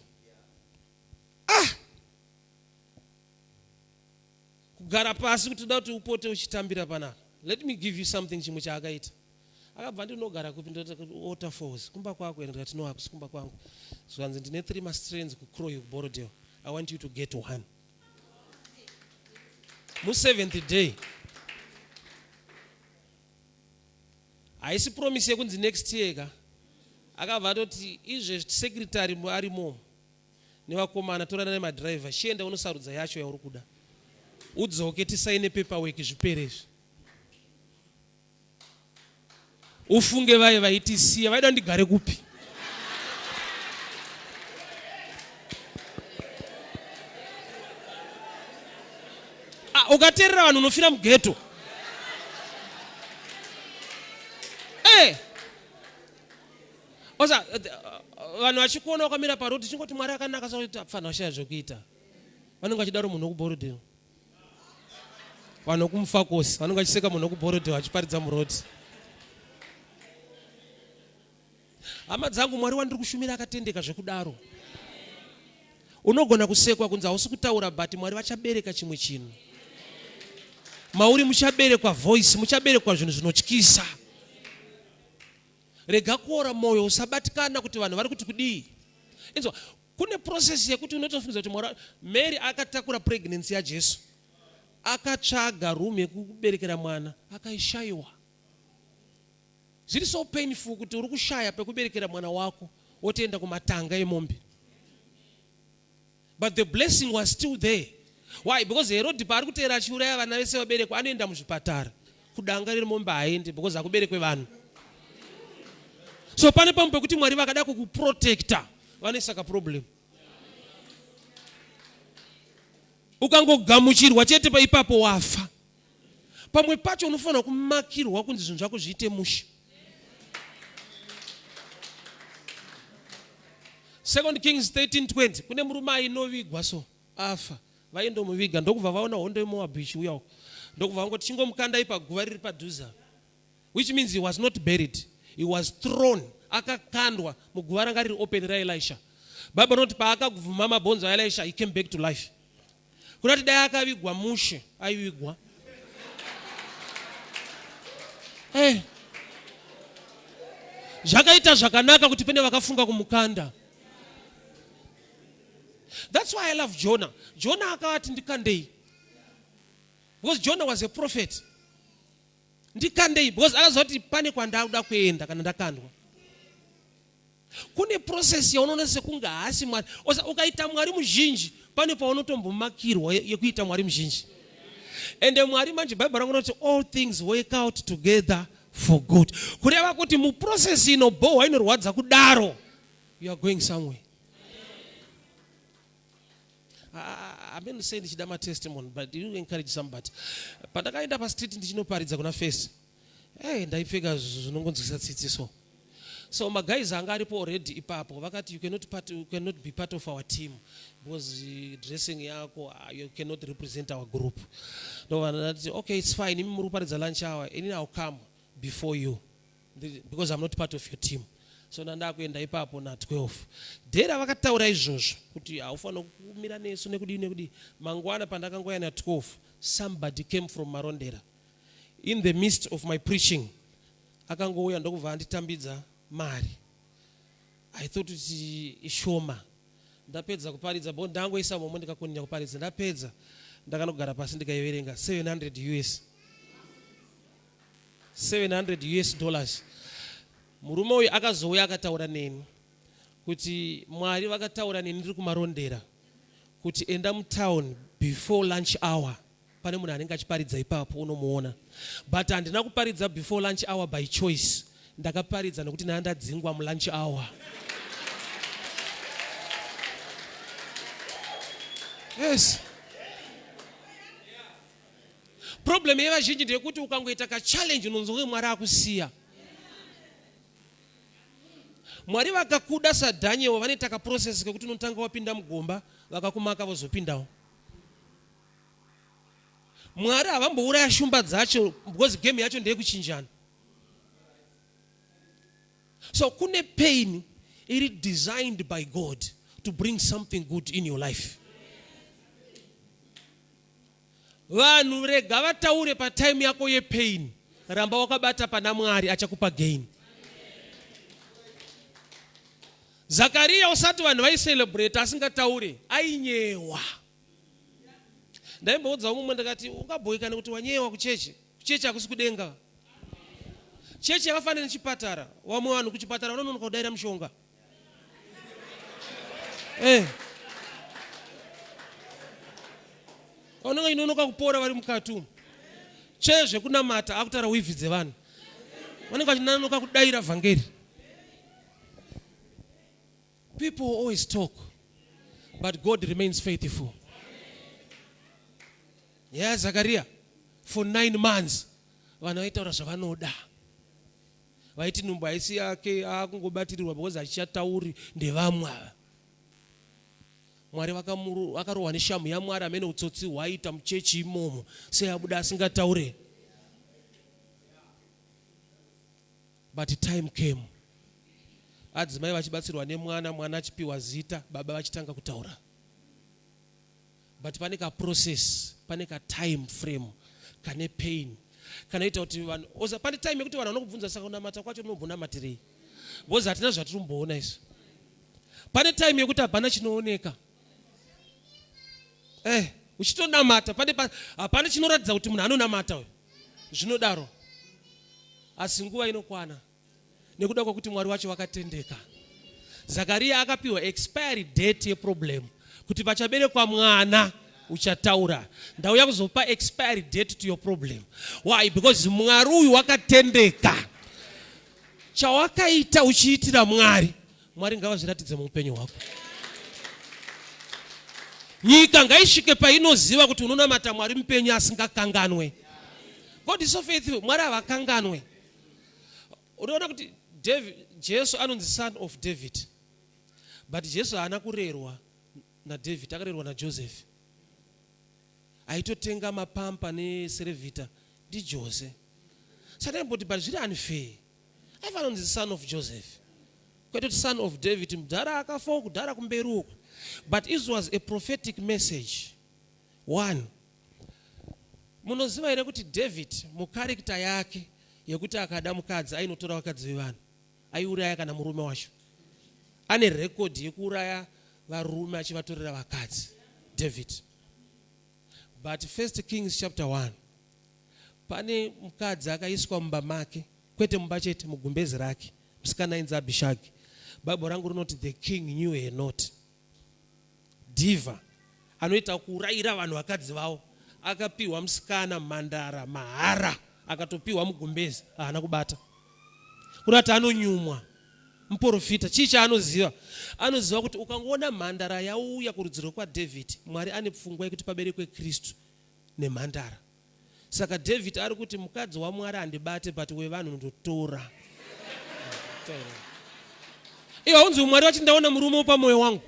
Ah! Kugara pasi kuti uda kuti upote uchitambira panapa. Let me give you something chimwe chaakaita. Akabva ndinogara kupi ndoti Waterfalls kumba kwako here ndikati no hakusi kumba kwangu. Zvikanzi ndine 3 mastrains kuCroy kuBorrowdale. I want you to get one. Museventh day. Haisi promise yekunzi next year ka. Akabva atoti izvezvi secretary arimo nevakomana torana nemadriver chienda unosarudza yacho yauri kuda. Udzoke tisaine paperwork zvipere izvi. Ufunge vaye vaitisiya vaida ndigare kupi? Ah, ukateerera vanhu unofira mugeto. Osa vanhu vachikuona wakamira parodi chingoti Mwari akanaka sakuti apfana washaya zvekuita. Vanenge vachidaro munhu wekuBorodale. Vanhu vekumufakosi vanenge vachiseka munhu wekuBorodale achiparidza murodi. Hama dzangu, Mwari wandiri kushumira akatendeka zvekudaro. Unogona kusekwa kunzi hausi kutaura but Mwari vachabereka chimwe chinhu. Mauri muchaberekwa voice, muchaberekwa zvinhu zvinotyisa. Rega kuora moyo, usabatikana kuti vanhu vari kuti kudii. Inzwa, kune process yekuti unotofungidzira kuti Mwari Mary akatakura pregnancy yaJesu. Akatsvaga room yekuberekera mwana, akaishayiwa. Zviri so painful kuti uri kushaya pekuberekera mwana wako wotoenda kumatanga emombe. But the blessing was still there. Why? Because Herod paari kuteera achiuraya vana vese vaberekwa anoenda muzvipatara. Kudanga remombe haaendi because hakuberekwe vanhu. So pane pamwe pekuti Mwari vakada kukuprotecta vanoisa kaproblem. Ukangogamuchirwa chete paipapo wafa. Pamwe pacho unofanira kumakirwa kunzi zvinhu zvako zviite mushe. Second Kings 13:20 kune murume ainovigwa so afa vaindomuviga ndokubva vaona hondo yeMoabhu ichiuya uko ndokubva vangoti chingomukandai paguva riri padhuze which means he was not buried, he was thrown, akakandwa muguva ranga riri open raElisha. Bible rinoti paakabvuma mabhonzo aElisha he came back to life. Kunati dai akavigwa mushe aivigwa. Hey. Eh. Zvakaita zvakanaka kuti pane vakafunga kumukanda. That's why I love Jonah. Jonah akavati ndikandei. Because Jonah was a prophet. Ndikandei because akaziva kuti pane kwandakuda kuenda kana ndakandwa. Kune process yaunoona sekunge haasi Mwari. Osa ukaita Mwari muzhinji pane paunotombomakirwa yekuita Mwari muzhinji. Ende Mwari manje Bible rangu rinoti all things work out together for good. Kureva kuti muprocess inobhohwa inorwadza kudaro you are going somewhere. Hameno sei ndichida matestimony but you encourage somebody. Pandakaenda pastreet ndichinoparidza kuna Face. Hey, ndaipfeka zvinongonzwisa tsitsi so. So maguys anga aripo already ipapo vakati you cannot, part, you cannot be part of our team because dressing yako you cannot represent our group. Ndovanati okay it's fine imi muri kuparidza lunch hour inini I'll come before you because I'm not part of your team. So ndandakuenda ipapo na 12. Dera vakataura izvozvo kuti haufanira kumira nesu nekudii nekudii. Mangwana pandakangoya na 12 somebody came from Marondera. In the midst of my preaching akangouya ndokubva anditambidza mari. I thought kuti ishoma. Ndapedza kuparidza bo ndangoisa momo ndikakonya kuparidza. Ndapedza ndakanogara pasi ndikaiverenga 700 US. 700 US dollars. Murume uyu akazouya akataura neni kuti Mwari vakataura neni ndiri kuMarondera kuti enda mutown before lunch hour pane munhu anenge achiparidza ipapo unomuona but handina kuparidza before lunch hour by choice ndakaparidza nekuti ndanga ndadzingwa mulunch hour. Yes. Problem yevazhinji ndeyekuti ukangoita kachallenge unonzwa kunge Mwari akusiya. Mwari vakakuda saDaniel vanoita kaprocess kekuti unotanga wapinda mugomba vakakumaka vozopindawo. Mwari havambouraya shumba dzacho because game yacho ndeyekuchinjana. So kune pain iri designed by God to bring something good in your life. Vanhu rega vataure patime yako yepain, ramba wakabata pana Mwari achakupa gain. Zakaria usati vanhu vaicelebrate asingataure ainyewa. Ndaimboudza mumwe ndakati ungabhoikane kuti wanyewa kuchechi. Kuchechi hakusi kudenga. Chechi yakafanana nechipatara. Vamwe vanhu kuchipatara vanononoka kudaira mushonga. Eh. Vanenge inonoka kupora vari mukati umu. Che zvekunamata akutaura wivhi dzevanhu. Vanenge vachinonoka kudaira vhangeri. People always talk, but God remains faithful. Nyaya yaZakaria for 9 months vanhu vaitaura zvavanoda. Vaiti nhumbu haisi yake, akungobatirirwa because achichatauri ndevamwe ava. Mwari vakarohwa neshamhu yaMwari amene utsotsi hwaiita muchechi imomo sei abuda asingataure. But time came adzimai vachibatsirwa nemwana, mwana achipiwa zita, baba vachitanga kutaura. But pane ka process, pane ka time frame kane pain kanoita kuti vanhu oza pane time yekuti vanhu vanokubvunza saka kunamata kwacho unombonamatirei because hatina zvatiri kumboona isu. Pane time yekuti hapana chinooneka eh uchitonamata pane hapana chinoratidza kuti munhu anonamata uyu zvinodaro asi nguva inokwana nekuda kwekuti Mwari wacho vakatendeka. Zakariya akapiwa expiry date yeproblem kuti pachaberekwa mwana uchataura. Ndauya kuzopa expiry date to your problem. Why? Because Mwari uyu wakatendeka. Chawakaita uchiitira Mwari, Mwari ngavazviratidze muupenyu hwako. Nyika ngaisvike painoziva kuti unonamata Mwari mupenyu asingakanganwe. God is so faithful. Mwari havakanganwe. Unoona kuti David, Jesu anonzi son of David. But Jesu haana kurerwa naDavid, akarerwa naJoseph. Aitotenga mapampa neserevhita ndiJose. Saka ndaimboti but zviri unfair. Aifanira kunzi son of Joseph. Kwete kuti son of David, mudhara akafawo kudhara kumberi uko. But it was a prophetic message. One. Munoziva here kuti David mukarekita yake yekuti akada mukadzi ainotora vakadzi vevanhu aiuraya kana murume wacho. Ane record yekuuraya varume achivatorera vakadzi David. But First Kings chapter 1 pane mukadzi akaiswa mumba make, kwete mumba chete, mugumbezi rake, musikana ainzi Abishagi. Bible rangu rinoti the king knew her not. Diva anoita kuurayira vanhu vakadzi vavo akapiwa musikana mhandara mahara akatopiwa mugumbezi haana kubata kurati anonyumwa muprofita chii chaanoziva anoziva kuti ukangoona mhandara yauya kurudzi rwekwaDavid Mwari ane pfungwa yekuti paberekwe Kristu nemhandara Saka David ari kuti mukadzi waMwari handibate but wevanhu ndotora. Iwe haunzi Mwari vati ndaona murume pamoyo wangu.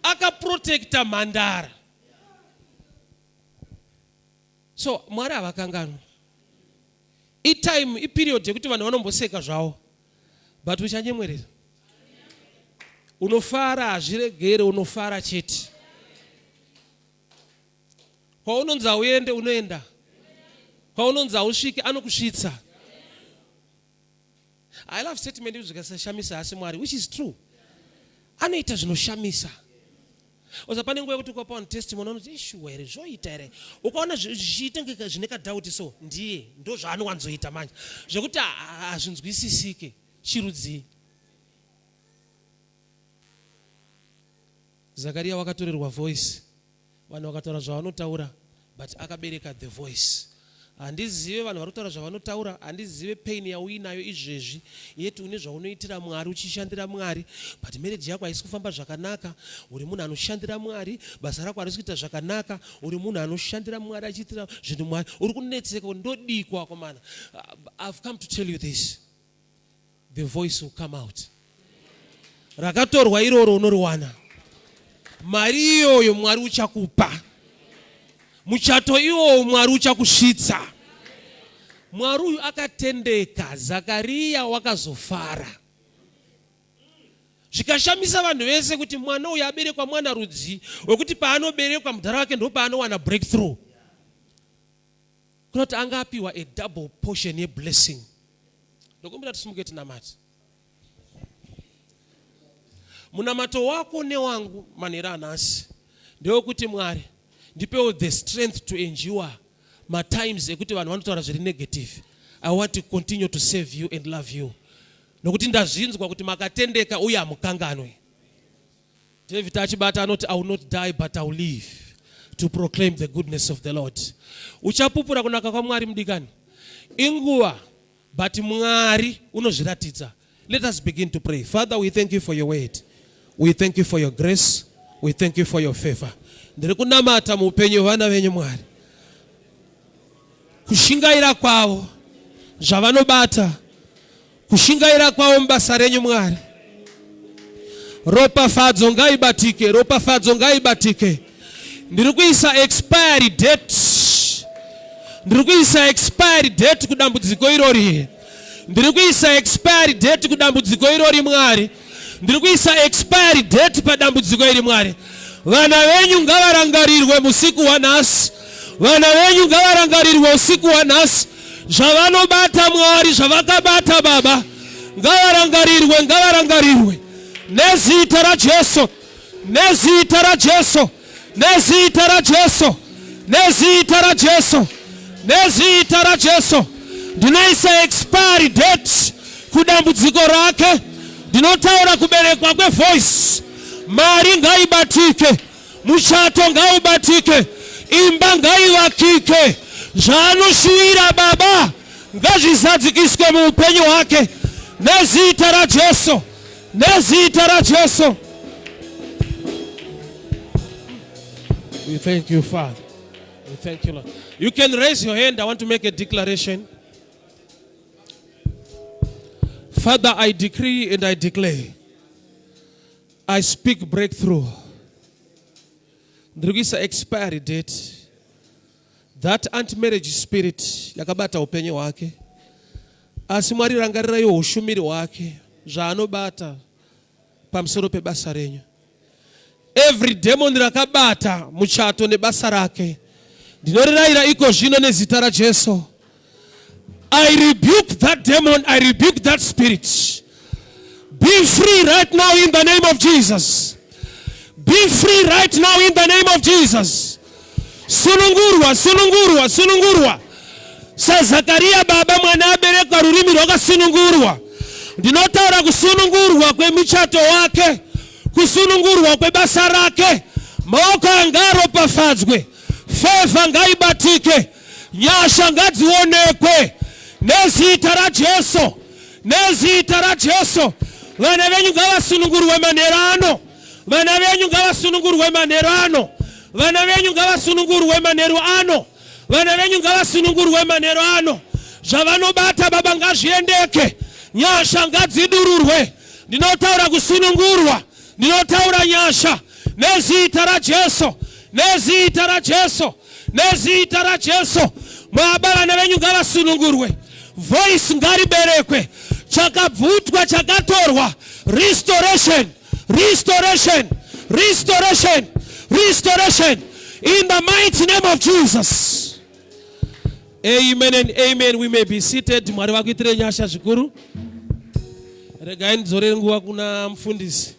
Akaprotecta mhandara. So Mwari havakanganwi. Itime, iperiod yekuti vanhu vanomboseka zvavo but uchanyemwerera. Unofara hazviregere, unofara chete. Kwaunonzi hauende unoenda, kwaunonzi hausvike anokusvitsa. I love statement zvikasashamisa asi Mwari, which is true. Anoita zvinoshamisa. Oza pane nguva yekuti ukapa vanhu testimony vanoti ishuwa here zvoita here ukaona zvichiita kunge zvine kadhauti so ndiye ndo zvaanowanzoita manje zvekuti hazvinzwisisike chirudzii. Zakaria wakatorerwa voice vanhu vakataura zvavanotaura but akabereka the voice handizive vanhu vari kutaura zvavanotaura handizive pain yauinayo izvezvi yet une zvaunoitira Mwari uchishandira Mwari but marriage yako haisi kufamba zvakanaka uri munhu anoshandira Mwari basa rako harisi kuita zvakanaka uri munhu anoshandira Mwari achiitira zvinhu Mwari uri kunetseka ndodikwa komana I've come to tell you this the voice will come out rakatorwa iroro unoriwana mari iyoyo Mwari uchakupa muchato iwowo Mwari uchakusvitsa Mwari uyu akatendeka Zakariya wakazofara zvikashamisa vanhu vese kuti mwana uyu aberekwa mwana rudzi wekuti paanoberekwa mudhara wake ndopaanowana breakthrough kunoti anga apiwa a double portion yeblessing. Ndokumbira tisimuke tinamate. Munamato wako newangu manheru anhasi ndewekuti Mwari ndipewo the strength to endure matimes ekuti vanhu vanotaura zviri negative. I want to continue to serve you and love you nokuti ndazvinzwa kuti makatendeka uye hamukanganwe. David achibata anoti I will not die but I will live to proclaim the goodness of the Lord. Uchapupura kunaka kwaMwari mudikani. Inguva but Mwari unozviratidza. Let us begin to pray. Father, we thank you for your word. We thank you for your grace. We thank you for your favor. Ndiri kunamata muupenyu hwevana venyu Mwari. Kushingaira kwavo, zvavanobata, kushingaira kwavo mubasa renyu Mwari. Ropafadzo ngaibatike, ropafadzo ngaibatike. Ndiri kuisa expiry date, ndiri kuisa expiry date kudambudziko irori. Ndiri kuisa expiry date kudambudziko irori Mwari. Ndiri kuisa expiry date padambudziko iri Mwari. Vana venyu ngavarangarirwe musiku wanhasi. Vana venyu ngavarangarirwe usiku wanhasi. Zvavanobata Mwari, zvavakabata Baba, ngavarangarirwe, ngavarangarirwe nezita raJesu, nezita raJesu, nezita raJesu, nezita raJesu, nezita raJesu. Ndinoisa expiry date kudambudziko rake. Ndinotaura kuberekwa kwevoice, mari ngaibatike, muchato ngaubatike, imba ngaivakike, zvaanoshuwira Baba ngazvizadzikiswe muupenyu hwake nezita raJesu, nezita raJesu. We thank you, Father. We thank you, Lord. You can raise your hand. I want to make a declaration. Father, I decree and I declare. I speak breakthrough. Ndiri kuisa expiry date. That anti-marriage spirit yakabata upenyu hwake. Asi Mwari rangariraiwo ushumiri hwake zvaanobata pamusoro pebasa renyu. Every demon rakabata muchato nebasa rake ndinoriraira iko zvino nezita raJesu. I rebuke that demon, I rebuke that spirit. Be free right now in the name of Jesus. Be free right now in the name of Jesus. Sunungurwa, sunungurwa, sunungurwa. SaZakaria baba mwana aberekwa rurimi rwakasunungurwa. Ndinotaura kusunungurwa kwemichato wake, kusunungurwa kwebasa rake. Maoko angaropafadzwe, favor ngaibatike, nyasha ngadzionekwe nezita raJesu, nezita raJesu. Vana venyu ngavasunungurwe manheru ano, vana venyu ngavasunungurwe manheru ano, vana venyu ngavasunungurwe manheru ano, vana venyu ngavasunungurwe manheru ano. Zvavanobata Baba ngazviendeke, nyasha ngadzidururwe. Ndinotaura kusunungurwa, ndinotaura nyasha nezita raJesu, nezita raJesu, nezita raJesu. Baba, vana venyu ngavasunungurwe, voice ngariberekwe, chakabvutwa chakatorwa, restoration, restoration, restoration, restoration in the mighty name of Jesus. Amen and amen. We may be seated. Mwari vakuitire nyasha zvikuru. Regai ndidzorere nguva kuna mufundisi.